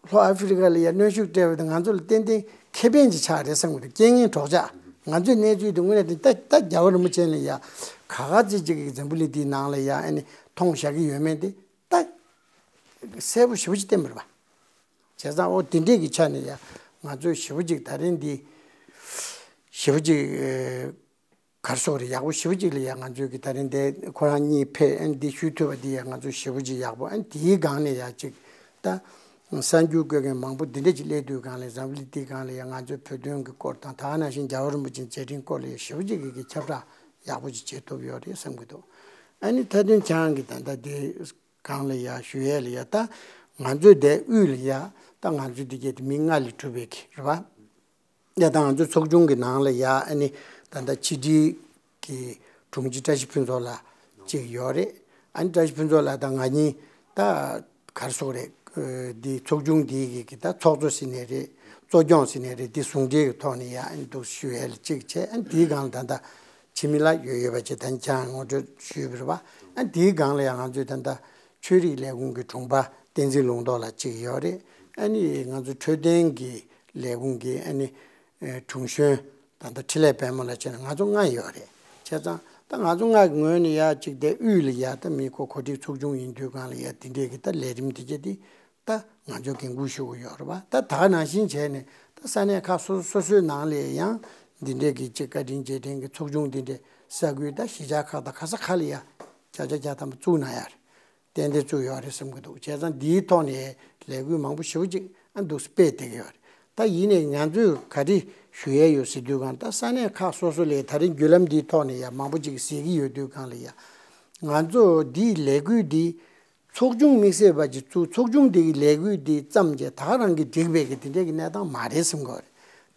ལྷོ་ཨ་ཧྥེ་རི་ཁ་ལ་ཡ་གནོན་ཤུགས་སྤྲད་པ་དང་ང་ཚོ་ལ་ཏན་ཏན་ཁེ་ཕན་ཅིག་ཆགས་རེད་བསམ་གི་འདུག་རྐྱེན་ངན་གྲོགས་ཆགས། ང་ཚོའི་གནས་ཚུལ་དེ་དངོས་གནས་དེ་ད་ད་རྒྱལ་བ་རིན་པོ་ཆེ་ལ་ཡ་ག་ག་ཚོད་ཅིག་གིས་འཛམ་བུ་གླིང་འདིའི་ནང་ལ་ཡ་ཨ་ནི་མཐོང་བཞག་གི་ཡོད་མེད་དེ་ད་ གསལ་པོ་ཞེ་པོ་ཅིག་བསྟན་པ་རེད་པ། བྱས་ཙང་ཨོ་དེ་འདྲས་ཀྱི་ཆ་ནས་ཡ་ང་ཚོས་ཞེ་པོ་ཅིག་ད་རིང་འདི་ཞེ་པོ་ཅིག་ག་རེ་ཟེར་དགོས་རེད། ཡག་པོ་ཞེ་པོ་ཅིག་ལ་ཡ་ང་ཚོས་ཀྱི་ད་རིང་འདི་ཁོ་རང་གཉིས་ཕེབས་ཨ་ནི་འདི་ཞུ་ཐུབ་པ་འདི་ཡ་ང་ཚོ་ཞེ་པོ་ཅིག་ཡག་པོ། ཨ་ནི་དེའི་སྒང་ནས་ཡ་ཅིག་ད་གསར་འགྱུར་བཀོད་མཁན་མང་པོ་འདི་འདྲས་ཅིག་སླེབས་དུས་སྒང་ལ་འཛམ་བུ་གླིང་འདིའི་སྒང་ལ་ཡ་ང་ཚོའི་བོད་དོན་གྱི་སྐོར་དང་ད་ག་ནང་བཞིན་རྒྱལ་བ་རིན་པོ་ཆེའི་མཛད་འཕྲིན་སྐོར་ལ་ཡ་ཞེ་པོ་ཅིག་གི་གི་ཁྱབ་བསྒྲགས་ཡག་པོ་ཅིག་བྱེད་ཐུབ་ཡོད་རེད་བསམ་གྱི་འདུག་ཨ་ནི་མཐའ་དོན་ཁྱེད་རང་གི་ད་ལྟ་འདི་སྒང་ལ་ཡ་ཞུ་ཡས་ལ་ཡ་ད་ང་ཚོའི་འདི་དབུས་ལ་ཡ་ད་ང་ཚོའི་འདི་གའི་མི་ལྔ་ལས་གྲུབ་པའི་གི་རེད་པ། ཡ་ད་ང་ཚོའི་ཚོགས་ཆུང་གི་ནང་ལ་ཡ་ཨ་ནི་ད་ལྟ་ཕྱི་དྲིལ་གྱི་དྲུང་ཆེ་བཀྲ་ཤིས་ཕུན་ཚོགས་ལགས་གཅིག་ཡོད་རེད། ཨ་ནི་བཀྲ་ཤིས་ཕུན་ཚོགས་ལགས་དང་ང་གཉིས་ད་ག་རེ་ཟེར་དགོས་རེད། འདི་ཚོགས་ཆུང་འདི་གི་གི་ད་ཚོགས་གཙོ་ཟེར་ནའི་རེད། གཙོ་སྐྱོང་ཟེར་ནའི་རེད། འདི་ཟུང་འབྲེལ་གྱི་ཐོག་ནས་ཡ་ཨ་ནི་འདུག་ཞུ་ཡས་ལ་གཅིག་བྱས། ཨ་ནི་དེའི་སྒང་ལ་ད་ལྟ་ཕྱི་མི་ལ་ཡོད་ཡོད་པ་ཅིག་ད་ནི་ཁྱེད་རང་ངོ་སྤྲོད་ཞུས་པ་རེད་པ། ཨ་ནི་དེའི་སྒང་ལ་ཡ་ང་ཚོའི་ད་ལྟ་ཆོས་རིག་ལས་ཁུངས་ཀྱི་དྲུང་པ་བསྟན་འཛིན་ལུང་རྟོགས་ལགས་གཅིག་ཡོད་རེད། ཨ་ནི་ང་ཚོ་འཕྲོད་བསྟེན་གྱི་ལས་ཁུངས་ཀྱི་ཨ་ནི་ཨེ་དྲུང་གཞོན་ད་ལྟ་འཕྲིན་ལས་དཔལ་མོ་ལགས་བྱས་ནས་ང་ཚོ་ལྔ་ཡོད་རེད། བྱས་ཙང་ད་ང་ཚོ་ལྔ་གི་ངོས་ནས་ཡ་གཅིག་དེ་དབུས་ལ་ཡ་ད་མི་ཁོ་གོ་སྒྲིག་ཚོགས་ཆུང་ཡིན་དུས་སྒང་ལ་ཡ་དེ་འདྲས་ཀྱི་ད་ལས་རིམ་དེ་གྱད་དེ་ད་ང་ཚོ་འགན་འཁུར་ཞུ་གི་ཡོད་རེད་པ། ད་ད་ག་ནང་བཞིན་བྱས་ནས་ད་ས་གནས་ཁག་སོ་སོ་སོ་སོའི་ནང་ལ་ཡང་འདི་འདྲས་ཀྱི་གཅིག་བཀའ་དྲིན་རྗེས་དྲན་གྱི་ཚོགས་ཆུང་འདི་འདྲས་ས་ཁུལ་ད་གཞིས་ཆགས་ཁག་དང་ག་ས་ག་ལ་ཡ་བརྒྱ་ཆ་བརྒྱ་ཐམ་པ་བཙུགས་གནང་ཡ་རེད། ཏན་ཏན་བཙུགས་ཡོད་རེད་བསམ་གྱི་འདུག་བྱས་ཙང་འདིའི་ཐོག་ནས་ལས་འགུལ་མང་པོ་ཞེ་པོ་ཅིག་ཨ་འདུག་སེ་སྤེལ་བསྡད་ཀྱི་ཡོད་རེད། ད་ཡིན་ནའི་ང་ཚོས་ག་རེ་ཞུ་ཡས་ཡོད་ཟེར་དུས་སྒང་ད་ས་གནས་ཁག་སོ་སོ་ལ་ད་རིང་བརྒྱུད་ལམ་འདིའི་ཐོག་ནས་ཡང་མང་པོ་ཅིག་ཟེར་གྱི་ཡོད་དུས་སྒང་ལ་ཡ་ང་ཚོ་འདིའི་ལས་འགུལ་འདི་ཚོགས་ཆུང་དམིགས་བསལ་བ་ཅིག་བཙུགས། ཚོགས་ཆུང་འདིའི་ལས་འགུལ་འདི་བརྩམས་བྱས་ད་ག་རང་གིས་འགྲིག་པའི་གི་དེ་འདྲའི་གི་གནས་སྟངས་མ་རེད་བསམ་གྱི་ཡོད་རེད།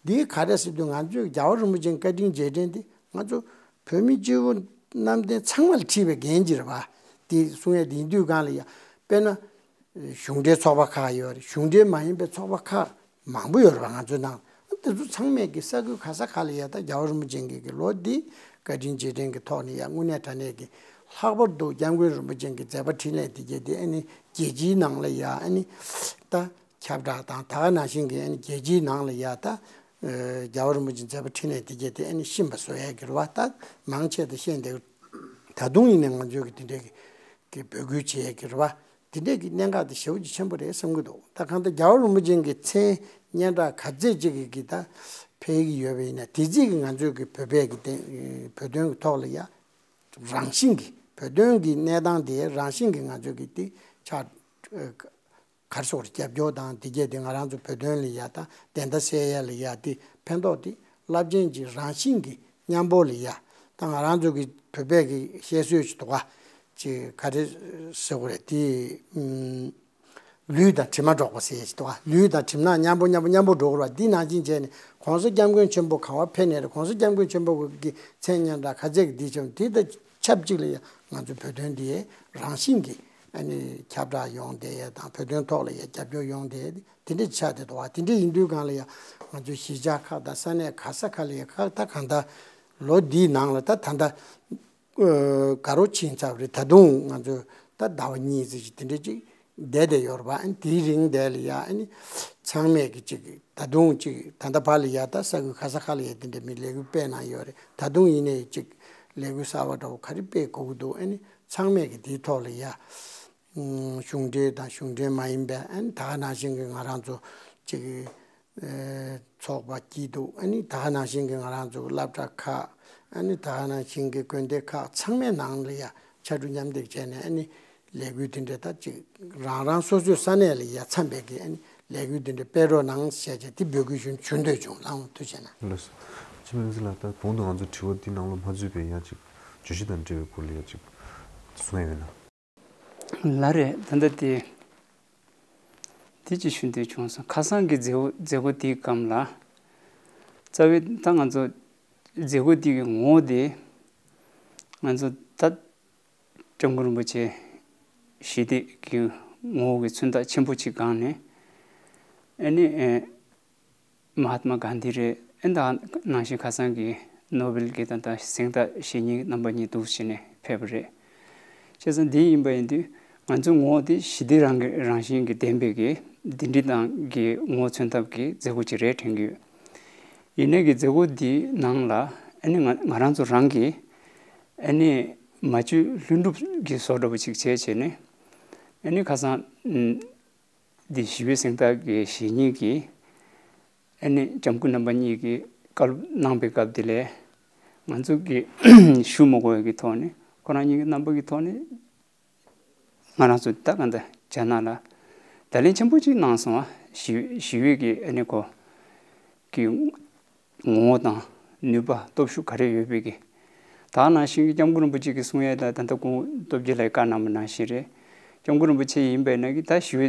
འདི་ག་རེ་ཟེར་དུས་ང་ཚོས་རྒྱལ་བ་རིན་པོ་ཆེའི་བཀའ་དྲིན་རྗེས་དྲན་འདི་ང་ཚོ་བོད་མི་སྤྱི་བོ་གནམ་བསྟན་ཚང་མ་ལ་འཁྲི་བའི་འགན་ཅིག་རེད་པ། དེ་གསུང་ཡས་དེ་ཡིན་དུས་སྒང་ལ་ཡ་དཔེར་ན་གཞུང་འབྲེལ་ཚོགས་པ་ཁག་ཡོད་རེད། གཞུང་འབྲེལ་མ་ཡིན་པའི་ཚོགས་པ་ཁག་མང་པོ་ཡོད་རེད་པ། ང་ཚོའི་ནང་དེ་ཚོ་ཚང་མས་ཀྱི་ས་ཁུལ་ག་ས་ག་ལ་ཡ་ད་རྒྱལ་བ་རིན་པོ་ཆེ་གི་གི་ལོ་འདི་བཀའ་དྲིན་རྗེས་དྲན་གྱི་ཐོག་ནས་ཡ་དངོས་གནས་དྲང་གནས་ཀྱི་ལྷག་པར་དུ་སྐྱབས་མགོན་རིན་པོ་ཆེ་གི་མཛད་པ་འཕྲིན་ལས་འདི་གྱད་དེ་ཨ་ནི་རྒྱལ་སྤྱིའི་ནང་ལ་ཡ་ཨ་ནི་ད་ཁྱབ་བསྒྲགས་དང་ད་ག་ནང་བཞིན་གྱི་ཨ་ནི་རྒྱལ་སྤྱིའི་ནང་ལ་ཡ་ད་རྒྱལ་བ་རིན་པོ་ཆེའི་མཛད་པ་འཕྲིན་ལས་འདི་གྱད་དེ་ཨ་ནི་ཤེས་པ་བཟོ་ཡས་ཀྱི་རེད་པ། ད་མང་ཆེ་ད་ཤེས་བསྡད་ཀྱི། ད་དུང་ཡིན་ནའི་ང་ཚོས་ཀྱི་དེ་འདྲའི་གི་འབོད་སྐུལ་བྱེད་ཡས་ཀྱི་རེད་པ། དེ་འདྲའི་གི་གནད་འགག་དེ་ཞེ་པོ་ཅིག་ཆེན་པོ་རེད་བསམ་གྱི་འདུག་ད་གང་ལྟར་རྒྱལ་བ་རིན་པོ་ཆེ་གི་མཚན་སྙན་གྲགས་ག་ཚད་ཅིག་གི་གི་ད་འཕེལ་གྱི་ཡོད་པ་ཡིན་ན་དེ་ཅིག་གི་ང་ཚོས་ཀྱི་བོད་པའི་གི་བོད་དོན་གྱི་ཐོག་ལ་ཡ་རང་བཞིན་གྱི་བོད་དོན་གྱི་གནས་སྟངས་དེ་རང་བཞིན་གྱི་ང་ཚོས་ཀྱི་དེ་ཆགས། ག་རེ་ཟེར་དགོས་རེད། རྒྱབ་སྐྱོར་དང་དེ་གྱད་དེ་ང་རང་ཚོ་བོད་དོན་ལ་ཡ་ད་བདེན་མཐའ་གསལ་ཡ་ལ་ཡ་དེ་ཕན་ཐོགས་དེ་རླབས་ཆེན་གྱི་རང་བཞིན་གྱི་མཉམ་པོ་ལ་ཡ་ད་ང་རང་ཚོ་གི་བོད་པའི་གི་བཤད་སྲོལ་ཞིག་འདུག་ག་ཅིག་ག་རེ་ཟེར་དགོས་རེད། དེ་ཨུམ་ལུས་དང་གྲིབ་མ་འགྲོགས་པ་ཟེར་ཡ་ཞིག་འདུག་ག་ལུས་དང་གྲིབ་ནག་མཉམ་པོ་མཉམ་པོ་མཉམ་པོ་འགྲོ་དགོས་རེད་པ། འདི་ནང་བཞིན་བྱས་ནས་༸གོང་ས་༸སྐྱབས་མགོན་ཆེན་པོ་ག་པར་ཕེབས་ནའི་རེད། ༸གོང་ས་༸སྐྱབས་མགོན་ཆེན་པོ་གི་མཚན་སྙན་གྲགས་ག་ཚད་ཀྱི་འདི་བྱུང་དེ་ད་ཆབས་ཅིག་ལ་ཡ་ང་ཚོ་བོད་དོན་འདི་རང་བཞིན་གྱི་ཨ་ནི་ཁྱབ་བསྒྲགས་ཡོང་བསྡད་ཡས་དང་བོད་དོན་ཐོག་ལ་ཡ་རྒྱབ་སྐྱོར་ཡོང་བསྡད་ཡས་དེ་འདྲ་ཆགས་བསྡད་འདུག་ག་དེ་འདྲ་ཡིན་དུས་སྒང་ལ་ཡ་ང་ཚོའི་གཞིས་ཆགས་ཁག་དང་ས་གནས་ག་ས་ག་ལ་ཡ་ཁག་ད་གང་ལྟར་ལོ་འདིའི་ནང་ལ་ད་ད་ལྟ་ཨ་དགའ་རོགས་ཕྱིན་ཚར་བ་རེད། ད་དུང་ང་ཚོ་ད་ཟླ་བ་གཉིས་ཙམ་ཞིག་དེ་འདྲ་ཅིག་བསྡད་བསྡད་ཡོད་རེད་པ། ཨ་ནི་དེའི་རིང་དེ་ལ་ཡ་ཨ་ནི་ཚང་མས་ཀྱི་ཅིག་ད་དུང་ཅིག་ད་ལྟ་བར་ལ་ཡ་ད་ས་ཁུལ་ག་ས་ག་ལ་ཡ་དེ་འདྲ་མི་ལས་འགུལ་སྤེལ་གནང་ཡོད་རེད། ད་དུང་ཡིན་ནའི་ཅིག་ལས་འགུལ་གསར་པ་འདྲ་བོ་ག་རེ་སྤེལ་དགོས་ཀྱི་འདུག་ཨ་ནི་ཚང་མས་ཀྱི་དེའི་ཐོག་ལ་ཡ་ཨུམ་གཞུང་འབྲེལ་དང་གཞུང་འབྲེལ་མ་ཡིན་པའི་ཨ་ནི་ད་ག་ནང་བཞིན་གྱི་ང་རང་ཚོ་ཅིག་ཨེ་ཚོགས་པ་སྐྱིད་སྡུག་ཨ་ནི་ད་ག་ནང་བཞིན་གྱི་ང་རང་ཚོ་སློབ་གྲྭ་ཁག་ཨ་ནི་ད་ག་ནང་བཞིན་གྱི་དགོན་སྡེ་ཁག་ཚང་མའི་ནང་ལ་ཡ་ཕྱར་གྲུ་མཉམ་འདེགས་བྱས་ནས་ཨ་ནི་ལས་འགུལ་དེ་འདྲ་ད་ཅིག་རང་རང་སོ་སོའི་ས་གནས་ལ་ཡ་འཚམ་པའི་གི་ཨ་ནི་ལས་འགུལ་དེ་འདྲ་སྤེལ་རོགས་གནང་ཞེས་བྱས་དེ་འབོད་སྐུལ་ཞུ་ཞུ་འདོད་བྱུང་། ལགས་འོང་། ཐུགས་རྗེ་གནང་། ལགས་སོ། འཆི་མེད་བསྟན་འཛིན་ལགས། ད་གོང་དུ་ང་ཚོ་དྲི་བ་འདི་ནང་ལོགས་མ་ཚུད་པའི་ཡང་ཅིག་བརྗོད་གཞི་དང་འབྲེལ་བའི་སྐོར་ལ་ཡ་ཅིག་གསུང་ཡ་ཡོད་ན། ལགས་རེད། ད་ལྟ་དེ་དེ་ཅིག་ཞུ་འདོད་བྱུང་སོང་། ཁ་སང་གི་མཛད་སྒོ་མཛད་སྒོ་དེའི་སྐབས་ལ་རྩ་བའི་ད་ང་ཚོ་མཛད་སྒོ་དེ་གི་ངོ་བོ་དེ་ང་ཚོ་ད་སྐྱབས་མགོན་རིན་པོ་ཆེ་ཞི་བདེ་གི་ངོ་བོ་གི་མཚོན་རྟགས་ཆེན་པོ་ཅིག་སྒང་ནས་ཨ་ནི་ཨེ་མ་ཧཱ་ཏྨ་གྷན་དྷི་རེད། ཨེ་ད་ནང་བཞིན་ཁ་སང་གི་ནོ་བེལ་གྱི་ད་ད་གཟེངས་རྟགས་ཞེ་གཉིས་རྣམ་པ་གཉིས་འདུག་བྱས་ནས་ཕེབས་པ་རེད། བྱས་ཙང་འདི་ཡིན་པ་ཡིན་དུས་ང་ཚོའི་ངོ་བོ་དེ་ཞི་བདེ་རང་གི་རང་བཞིན་གྱི་ལྡན་པའི་གི་འདི་འདྲི་སྟངས་ཀྱི་ངོ་བོ་མཚོན་ཐབས་ཀྱི་མཛད་སྒོ་ཅིག་རེད་དྲན་གྱི་ཡོད། ཡིན་ནའི་གི་མཛད་སྒོ་འདིའི་ནང་ལ་ཨ་ནི་ང་ང་རང་ཚོ་རང་གི་ཨ་ནི་མ་བཅོས་ལྷུན་གྲུབ་ཀྱི་བཟོ་འདྲ་པོ་ཅིག་བྱས་བྱས་ནས་ ཨ་ནི་ཁ་སང་འདི་ཞི་བའི་གཟེངས་རྟགས་ཀྱི་བཞེས་ཉིན་གྱི་ཨ་ནི་ལྕམ་སྐུ་རྣམ་པ་གཉིས་ཀྱིས་བཀའ་སློབ་གནང་པའི་སྐབས་དེ་ལས་ང་ཚོ་གིས་ཞུ་མ་དགོས་ཀྱི་ཐོག་ནས་ཁོ་རང་གཉིས་ཀྱི་རྣམ་པ་གི་ཐོག་ནས། ང་རང་ཚོ་ད་ག་འདི་རྒྱ་ནག་ལ་བརྡ་ལན་ཆེན་པོ་ཅིག་གནང་སོང་བ། ཞི་ཞི་བའི་གི་ཨ་ནི་ཁོ་གི་ངོ་བོ་དང་ནུས་པ་སྟོབས་ཤུགས་ག་རེ་ཡོད་པའི་གི། ད་ནང་བཞིན་གྱི་སྐྱབས་མགོན་རིན་པོ་ཆེ་གི་གསུང་ཡས་ད་ད་ལྟ་ཁོང་སྟོབས་རྒྱལ་ལགས་བཀའ་གནང་བ་ནང་བཞིན་རེད། སྐྱབས་མགོན་རིན་པོ་ཆེ་ཡིན་པས་ན་གི་ད་ཞི་བའི་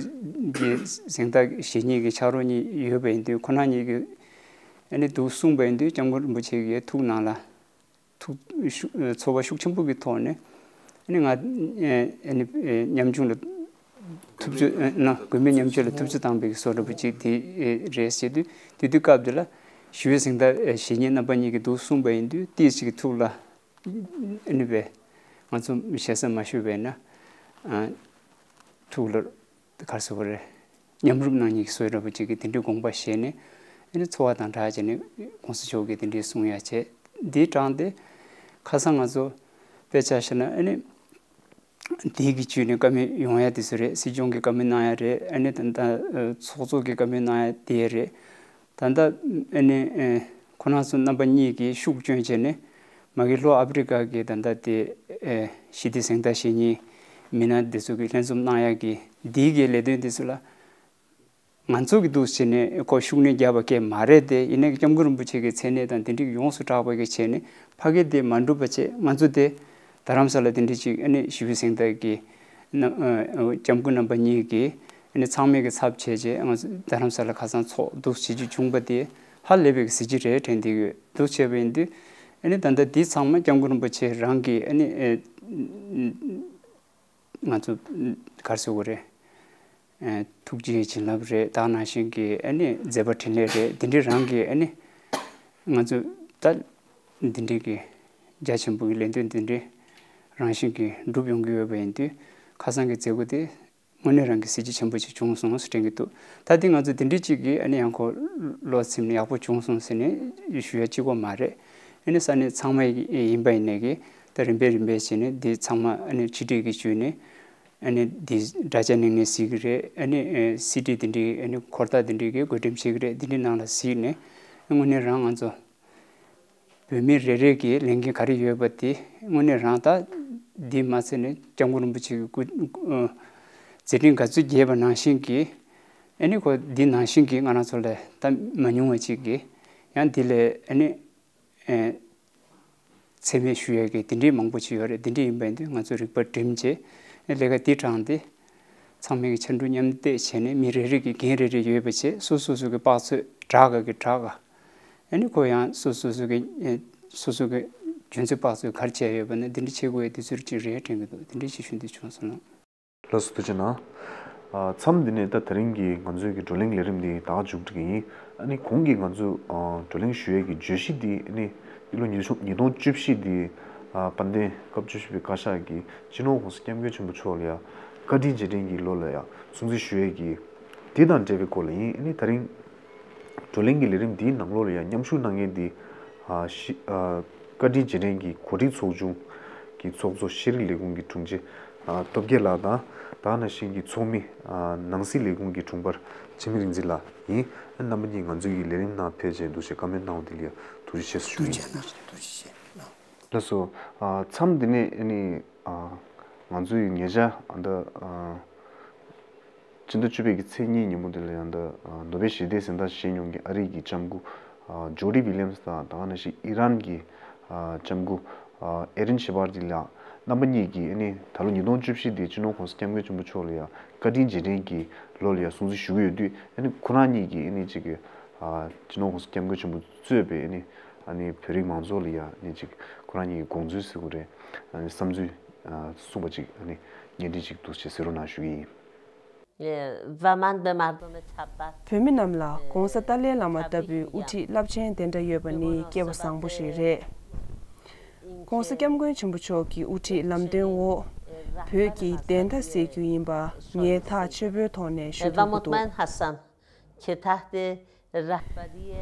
གི་གཟེངས་རྟགས་བཞེས་ཉིན་གི་ཕྱག་རོགས་གཉིས་ཡོད་པ་ཡིན་དུས་ཁོ་རང་གཉིས་ཀྱི་ཨ་ནི་འདུག་གསུངས་པ་ཡིན་དུས་སྐྱབས་མགོན་རིན་པོ་ཆེ་གི་ཐུགས་ནང་ལ། ཐུགས་ཤུགས་ཚོར་བ་ཤུགས་ཆེན་པོ་གི་ཐོག་ནས་ཨ་ནི་ང་ཨ་ནི་ཉམ་ཆུང་ལ་ཐུབ་ཚོད་ན་དགོས་མེད་ཉམ་ཆུང་ལ་ཐུབ་ཚོད་བཏང་པའི་བཟོ་འདྲ་པོ་ཅིག་དེ་རེད་ཟེར་དུས་དེ་དུས་སྐབས་དེ་ལ་ཞི་བའི་གཟེངས་རྟགས་བཞེས་ཉིན་རྣམ་པ་གཉིས་ཀྱིས་འདུག་གསུངས་པ་ཡིན་དུས་ཏིས་ཅིག་གི་ཐུགས་ལ་ཨ་ནི་བས་ང་ཚོ་ཞེ་ས་མ་ཞུ་བས་ན་ཐུགས་ལ། ག་རེ་ཟེར་དགོས་རེད། མཉམ་རུབ་གནང་མཁན་གྱི་བཟོ་འདྲ་པོ་ཅིག་གིས་དེ་འདྲའི་དགོངས་པ་བཞེས་ནས་ཨ་ནི་ཚོར་བ་དང་སྦྲགས་བྱས་ནས་གོང་ས་མཆོག་གིས་དེ་འདྲའི་གསུང་ཡ་བྱས། འདིའི་གྲངས་དེ་ཁ་སང་ང་ཚོ་དཔེ་ཆ་བཞག་ན་ཨ་ནི་དེའི་གི་བརྒྱུད་ནས་བཀའ་མོལ་ཡོང་ཡ་དེ་ཚོ་རེད། སྲིད་སྐྱོང་གིས་བཀའ་མོལ་གནང་ཡ་རེད། ཨ་ནི་ད་ལྟ་ཚོགས་གཙོ་གིས་བཀའ་མོལ་གནང་ཡ་དེ་རེད། ད་ལྟ་ཨ་ནི་ཁོ་རང་ཚོ་རྣམ་པ་གཉིས་ཀྱིས་ཤུགས་བསྐྱོན་བྱས་ནས་མ་གི་ལྷོ་ཨ་ཕི་རི་ཀ་གི་ད་ལྟ་དེ་ཞི་བདེ་གཟེངས་རྟགས་བཞེས་མཁན་མི་སྣ་འདི་ཚོ་གིས་ལྷན་འཛོམས་གནང་ཡག་གི་འདིའི་གི་ལས་དོན་འདི་ཚོ་ལ་ང་ཚོ་གི་འདུག་བྱས་ནས་ཁོ་ཤུགས་སྣོན་རྒྱག་པ་སྐད་མ་རེད་དེ། ཡིན་ནའི་སྐྱབས་མགོན་རིན་པོ་ཆེ་གི་མཚན་གནས་དང་དེ་འདྲའི་ཡོངས་སུ་གྲགས་པ་གི་བྱས་ནས་ཕ་གི་དེ་མ་འགྲུབ་པ་བྱས། ང་ཚོ་དེ་རྡ་རམ་ས་ལ་དེ་འདྲའི་ཅིག་ཨ་ནི་ཞི་བའི་གཟེངས་རྟགས་ཀྱི་ཨ་སྐྱབས་མགོན་རྣམ་པ་གཉིས་ཀྱིས་ཨ་ནི་ཚང་མས་ཀྱི་ཚབ་བྱས་རྗེས་ང་ཚོ་རྡ་རམ་ས་ལ་ཁ་སང་ཚོགས་འདུ་བྱེད་རྒྱུ་བྱུང་པ་དེ་ཧ་ལས་པའི་གཟི་བརྗིད་རེད་དྲན་བསྡད་ཡོད། འདུ་བྱས་པ་ཡིན་དུས་ཨ་ནི་ད་ལྟ་འདི་ཚང་མ་སྐྱབས་མགོན་རིན་པོ་ཆེ་རང་གིས་ཨ་ནི་ང་ཚོ་ག་རེ་ཟེར་དགོས་རེད། ཐུགས་རྗེའི་བྱིན་རླབས་རེད། ད་ནང་བཞིན་གྱི་ཨ་ནི་མཛད་པ་འཕྲིན་ལས་རེད། འདི་འདྲའི་རང་གིས་ཨ་ནི་ང་ཚོ་ད་འདི་འདྲའི་གི་རྒྱ་ཆེན་པོ་གི་ལས་དོན་འདི་འདྲའི་རང་བཞིན་གྱིས་འགྲུབ་ཡོང་གི་ཡོད་པ་ཡིན་དུས་ཁ་སང་གི་མཛད་སྒོ་དེ་དངོས་གནས་རང་གི་གཟི་བརྗིད་ཆེན་པོ་ཞིག་བྱུང་སོང་ཟེར་དྲན་གྱི་འདུག་ད་འདི་ང་ཚོ་འདི་འདྲའི་གཅིག་གིས་ཨ་ནི་ཡང་ཁོ་བློ་ཚིམ་ནས་ཡག་པོ་བྱུང་སོང་ཟེར་ནས་ཞུ་ཡ་གཅིག་པོ་མ་རེད། ཨ་ནི་ས་གནས་ཚང་མ་ཡིན་པ་ཡིན་ནའི་གི་ད་རིམ་པས་རིམ་པས་བྱས་ནས་འདི་ཚང་མ་ཨ་ནི་ཕྱི་དྲིལ་གྱི་བརྒྱུད་ནས་ཨ་ནི་འདི་དྲ་རྒྱ་ནང་ནས་གཟིགས་ཀྱི་རེད། ཨ་ནི་སི་ཌི་འདི་འདྲའི་ཨ་ནི་འཁོར་ཐག་འདི་འདྲའི་གི་བགོ་འགྲེམས་བྱེད་ཀྱི་རེད། འདི་འདྲའི་ནང་ལ་གཟིགས་ནས་དངོས་གནས་རང་ང་ཚོ་བོད་མི་རེ་རེ་གི་ལས་འགན་ག་རེ་ཡོད་པ་དེ་དངོས་གནས་རང་ད་འདི་མ་ཚད་ནས་སྐྱབས་མགོན་རིན་པོ་ཆེ་གི་སྐུ་ཨ་མཛད་འཕྲིན་དགའ་ཚོར་རྒྱས་པ་ནང་བཞིན་གྱི་ཨ་ནི་ཁོ་འདི་ནང་བཞིན་གྱི་ང་རང་ཚོ་ལ་ད་མ་མྱོང་བ་ཅིག་གི་ཡང་འདི་ལས་ཨ་ནི་ཨེ་མཚན་སྨད་ཞུ་ཡས་ཀྱི་འདི་འདྲའི་མང་པོ་ཅིག་ཡོད་རེད། འདི་འདྲའི་ཡིན་པ་ཡིན་དུས་ང་ཚོ་རིག་པ་བསྒྲིམས་བྱས་ལས་ཀ་འདི་དྲངས་ཏེ་ཚང་མས་ཀྱི་ཕྱར་གྲུ་མཉམ་འདེགས་བྱས་ནས་མི་རེ་རེ་གི་འགན་རེ་རེ་ཡོད་པ་བྱས་སོ་སོ་སོ་གི་དཔག་ཚོད་དྲག་ག་གི་དྲག་ག་ཨ་ནི་ཁོ་ཡང་སོ་སོ་སོ་གི་ཨེ་སོ་སོ་གི་འཇོན་ཚོད་དཔག་ཚོད་ག་རེ་བྱས་ཡོད་པ་ན་འདི་འདྲ་བྱེད་དགོས་ཡས་དུས་ཚོད་ཅིག་རེད་དྲན་གྱི་འདུག་འདི་འདྲ་ཞིག་ཞུ་འདོད་བྱུང་སོང་ལགས། ལགས་སོ་ཐུགས་རྗེ་གནང་། ཨ་མཚམས་འདི་ནས་ད་དེ་རིང་གི་ང་ཚོའི་གི་བགྲོ་གླེང་ལས་རིམ་འདི་ད་ག་མཇུག་སྒྲིལ་གྱི་ཡིན། ཨ་ནི་གོང་གི་ང་ཚོ་ཨ་བགྲོ་གླེང་ཞུ་ཡས་ཀྱི་བརྗོད་གཞི་འདི་ཨ་ནི་འདི་ལོ་ཉིས་སྟོང་ཉིས་སྟོང་བཅུ་བཞི་འདི་ཨ་དཔལ་ལྡན་སྐབས་བཅུ་བཞི་པའི་བཀའ་ཤག་གིས་སྤྱི་ནོར་༸གོང་ས་༸སྐྱབས་མགོན་ཆེན་པོ་མཆོག་ལ་ཡ་བཀའ་དྲིན་རྗེས་དྲན་གྱི་ལོ་ལ་ཡ་སྲུང་བརྩི་ཞུ་ཡས་ཀྱི་འདི་དང་འབྲེལ་བའི་སྐོར་ལ་ཡིན། ཨ་ནི་ད་རིང་བགྲོ་གླེང་གི་ལས་རིམ་འདིའི་ནང་ལོགས་ལ་ཡང་མཉམ་ཞུགས་གནང་མཁན་འདི་ཨ་ཤི་ཨ་བཀའ་དྲིན་རྗེས་དྲན་གྱི་གོ་སྒྲིག་ཚོགས་ཆུང་གི་ཚོགས་གཙོ་ཤེས་རིག་ལས་ཁུངས་ཀྱི་དྲུང་ཆེ་ཨ་སྟོབས་རྒྱལ་ལགས་དང་། ད་ག་ནང་བཞིན་གྱི་ཚོགས་མི་ཨ་ནང་སྲིད་ལས་ཁུངས་ཀྱི་དྲུང་འཕར་འཆི་མེད་རིག་འཛིན་ལགས་ཡིན། རྣམ་པ་གཉིས་ང་ཚོའི་གི་ལས་རིམ་ནང་ཕེབས་བྱས་འདུག་བྱས་བཀའ་མོལ་གནང་བ་དེ་ལ་ཡང་ཐུགས་རྗེ་ཆེ་ཞུ་ཡིན། ཐུགས་རྗེ་གནང་། ཐུགས་རྗེ་ཆེ་གནང་། ལགས་སོ། ཨ་མཚམས་འདི་ནས་ཨ་ནི་ཨ་ང་ཚོའི་ཉེ་ཆར་ཨ་ད་ཨ་ཕྱི་ཟླ་བཅུ་པའི་གི་ཚེས་གཉིས་ཉིན་མོ་དེ་ལ་ཡང་ད་ཨ་ནོ་བེལ་ཞི་བདེའི་གཟེངས་རྟགས་བཞེས་མྱོང་མཁན་ཨ་རི་གི་ལྕམ་སྐུ་ཨ་ཇོ་ཌི་ཝི་ལི་ཡམ་སི་དང་། ད་ག་ནང་བཞིན་ཨི་རན་གྱི་ཨ་ལྕམ་སྐུ་ཨ་ཨེ་རིན་ཤེ་བར་ཌི་ལགས་རྣམ་པ་གཉིས་ཀྱིས་ཨ་ནི་ད་ལོ་ཉིས་སྟོང་བཅུ་བཞི་འདི་སྤྱི་ནོར་༸གོང་ས་༸སྐྱབས་མགོན་ཆེན་པོ་མཆོག་ལ་ཡང་བཀའ་དྲིན་རྗེས་དྲན་གྱི་ལོ་ལ་ཡང་སྲུང་བརྩི་ཞུ་གི་ཡོད་དུས། ཨ་ནི་ཁོ་རང་གཉིས་ཀྱིས་ཨ་ནི་ཅིག་གི་ཨ་སྤྱི་ནོར་༸གོང་ས་༸སྐྱབས་མགོན་ཆེན་པོ་གཙོས་པའི་ཨ་ནི་ཨ་ནི་བོད་རིགས་མང་ཚོགས་ལ་ཡང་ཨ་ནི་ཅིག་ཁོ་རང་གཉིས་ཀྱི་དགོངས་ཚུལ་ཟེར་དགོས་རེད། ཨ་ནི་བསམ་ཚུལ་ཨ་གསུངས་པ་ཅིག་ཨ་ནི་སྙན་སྒྲོན་ཅིག་འདུག་ཅེས་ཟེར་རོགས་གནང་ཞུ་གི་ཡིན། བོད་མི་རྣམས་ལ་༸གོང་ས་ཏཱ་ལའི་བླ་མ་ལྟ་བུའི་དབུ་ཁྲིད་རླབས་ཆེན་དེ་འདྲ་ཡོད་པ་ནི་སྐལ་བ་བཟང་པོ་ཞིག་རེད། ༸གོང་ས་༸སྐྱབས་མགོན་ཆེན་པོ་མཆོག་གི་དབུ་ཁྲིད་ལམ་སྟོན་འོག་བོད་ཀྱི་བདེན་མཐའ་གསལ་རྒྱུ་ཡིན་པ་ངས་ཐག་ཆོད་པོའི་ཐོག་ནས་ཞུ་ཐུབ་ཀྱི་འདུག་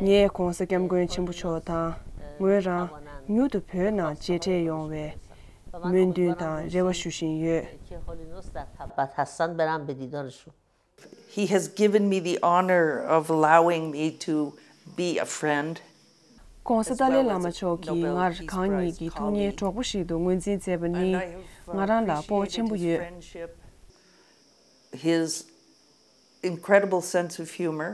ངས་༸གོང་ས་༸སྐྱབས་མགོན་ཆེན་པོ་མཆོག་དང་ངོས་རང་མྱུར་དུ་བོད་ནང་མཇལ་འཕྲད་ཡོང་བའི་ སྨོན་འདུན་དང་རེ་བ་ཞུ་བཞིན་ཡོད། با تحسن برم به دیدارشون. He has given me the honor of allowing me to be a friend. ༸གོང་ས་ཏཱ་ལའི་བླ་མ་མཆོག་གིས་ངར་གང་ཉིད་ཀྱི་ཐུགས་མཉེའི་གྲོགས་པོ་ཞིག་ཏུ་ངོས་འཛིན་མཛད་པ་ནི་ང་རང་ལ་སྤོབས་པ་ཆེན་པོ་ཡོད། His incredible sense of humor.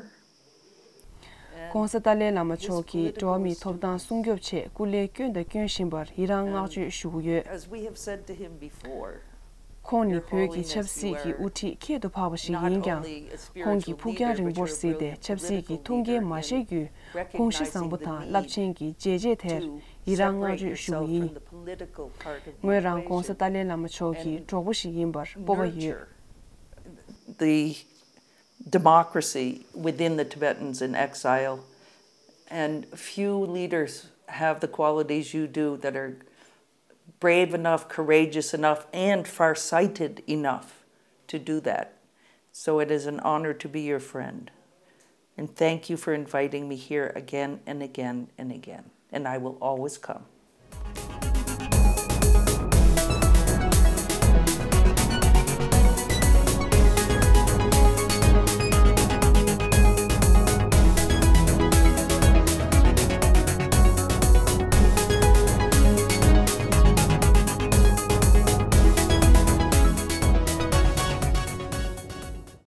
༸གོང་ས་ཏཱ་ལའི་བླ་མ་མཆོག་གིས་འགྲོ་བ་མིའི་ཐོབ་ཐང་སྲུང་སྐྱོབ་ཆེད་སྐུ་ལས་བསྐྱོན་དང་སྐྱོན་བཞིན་པར་ཡི་རང་བསྔགས་བརྗོད་ཞུ་གི་ཡོད། As we have said to him before, ཁོང་ནི་བོད་ཀྱི་ཆབ་སྲིད་ཀྱི་དབུ་ཁྲིད་ཁྱད་དུ་འཕགས་པ་ཞིག་ཡིན་ཀྱང་། ཁོང་གིས་ཕུགས་རྒྱང་རིང་པོར་གཟིགས་ཏེ་ཆབ་སྲིད་ཀྱི་ཐུགས་འགན་མ་བཞེས་རྒྱུའི་དགོངས་གཞི་བཟང་པོ་དང་རླབས་ཆེན་གྱི་བྱས་རྗེས་དེར་ཡི་རང་བསྔགས་བརྗོད་ཞུ་གི་ཡིན། ངོས་རང་༸གོང་ས་ཏཱ་ལའི་བླ་མ་མཆོག་གི་གྲོགས་པོ་ཞིག་ཡིན་པར་སྤོབས་པ་ཡོད། The democracy within the Tibetans in exile, and few leaders have the qualities you do that are brave enough, courageous enough, and farsighted enough to do that. So it is an honor to be your friend. And thank you for inviting me here again and again and again. And I will always come.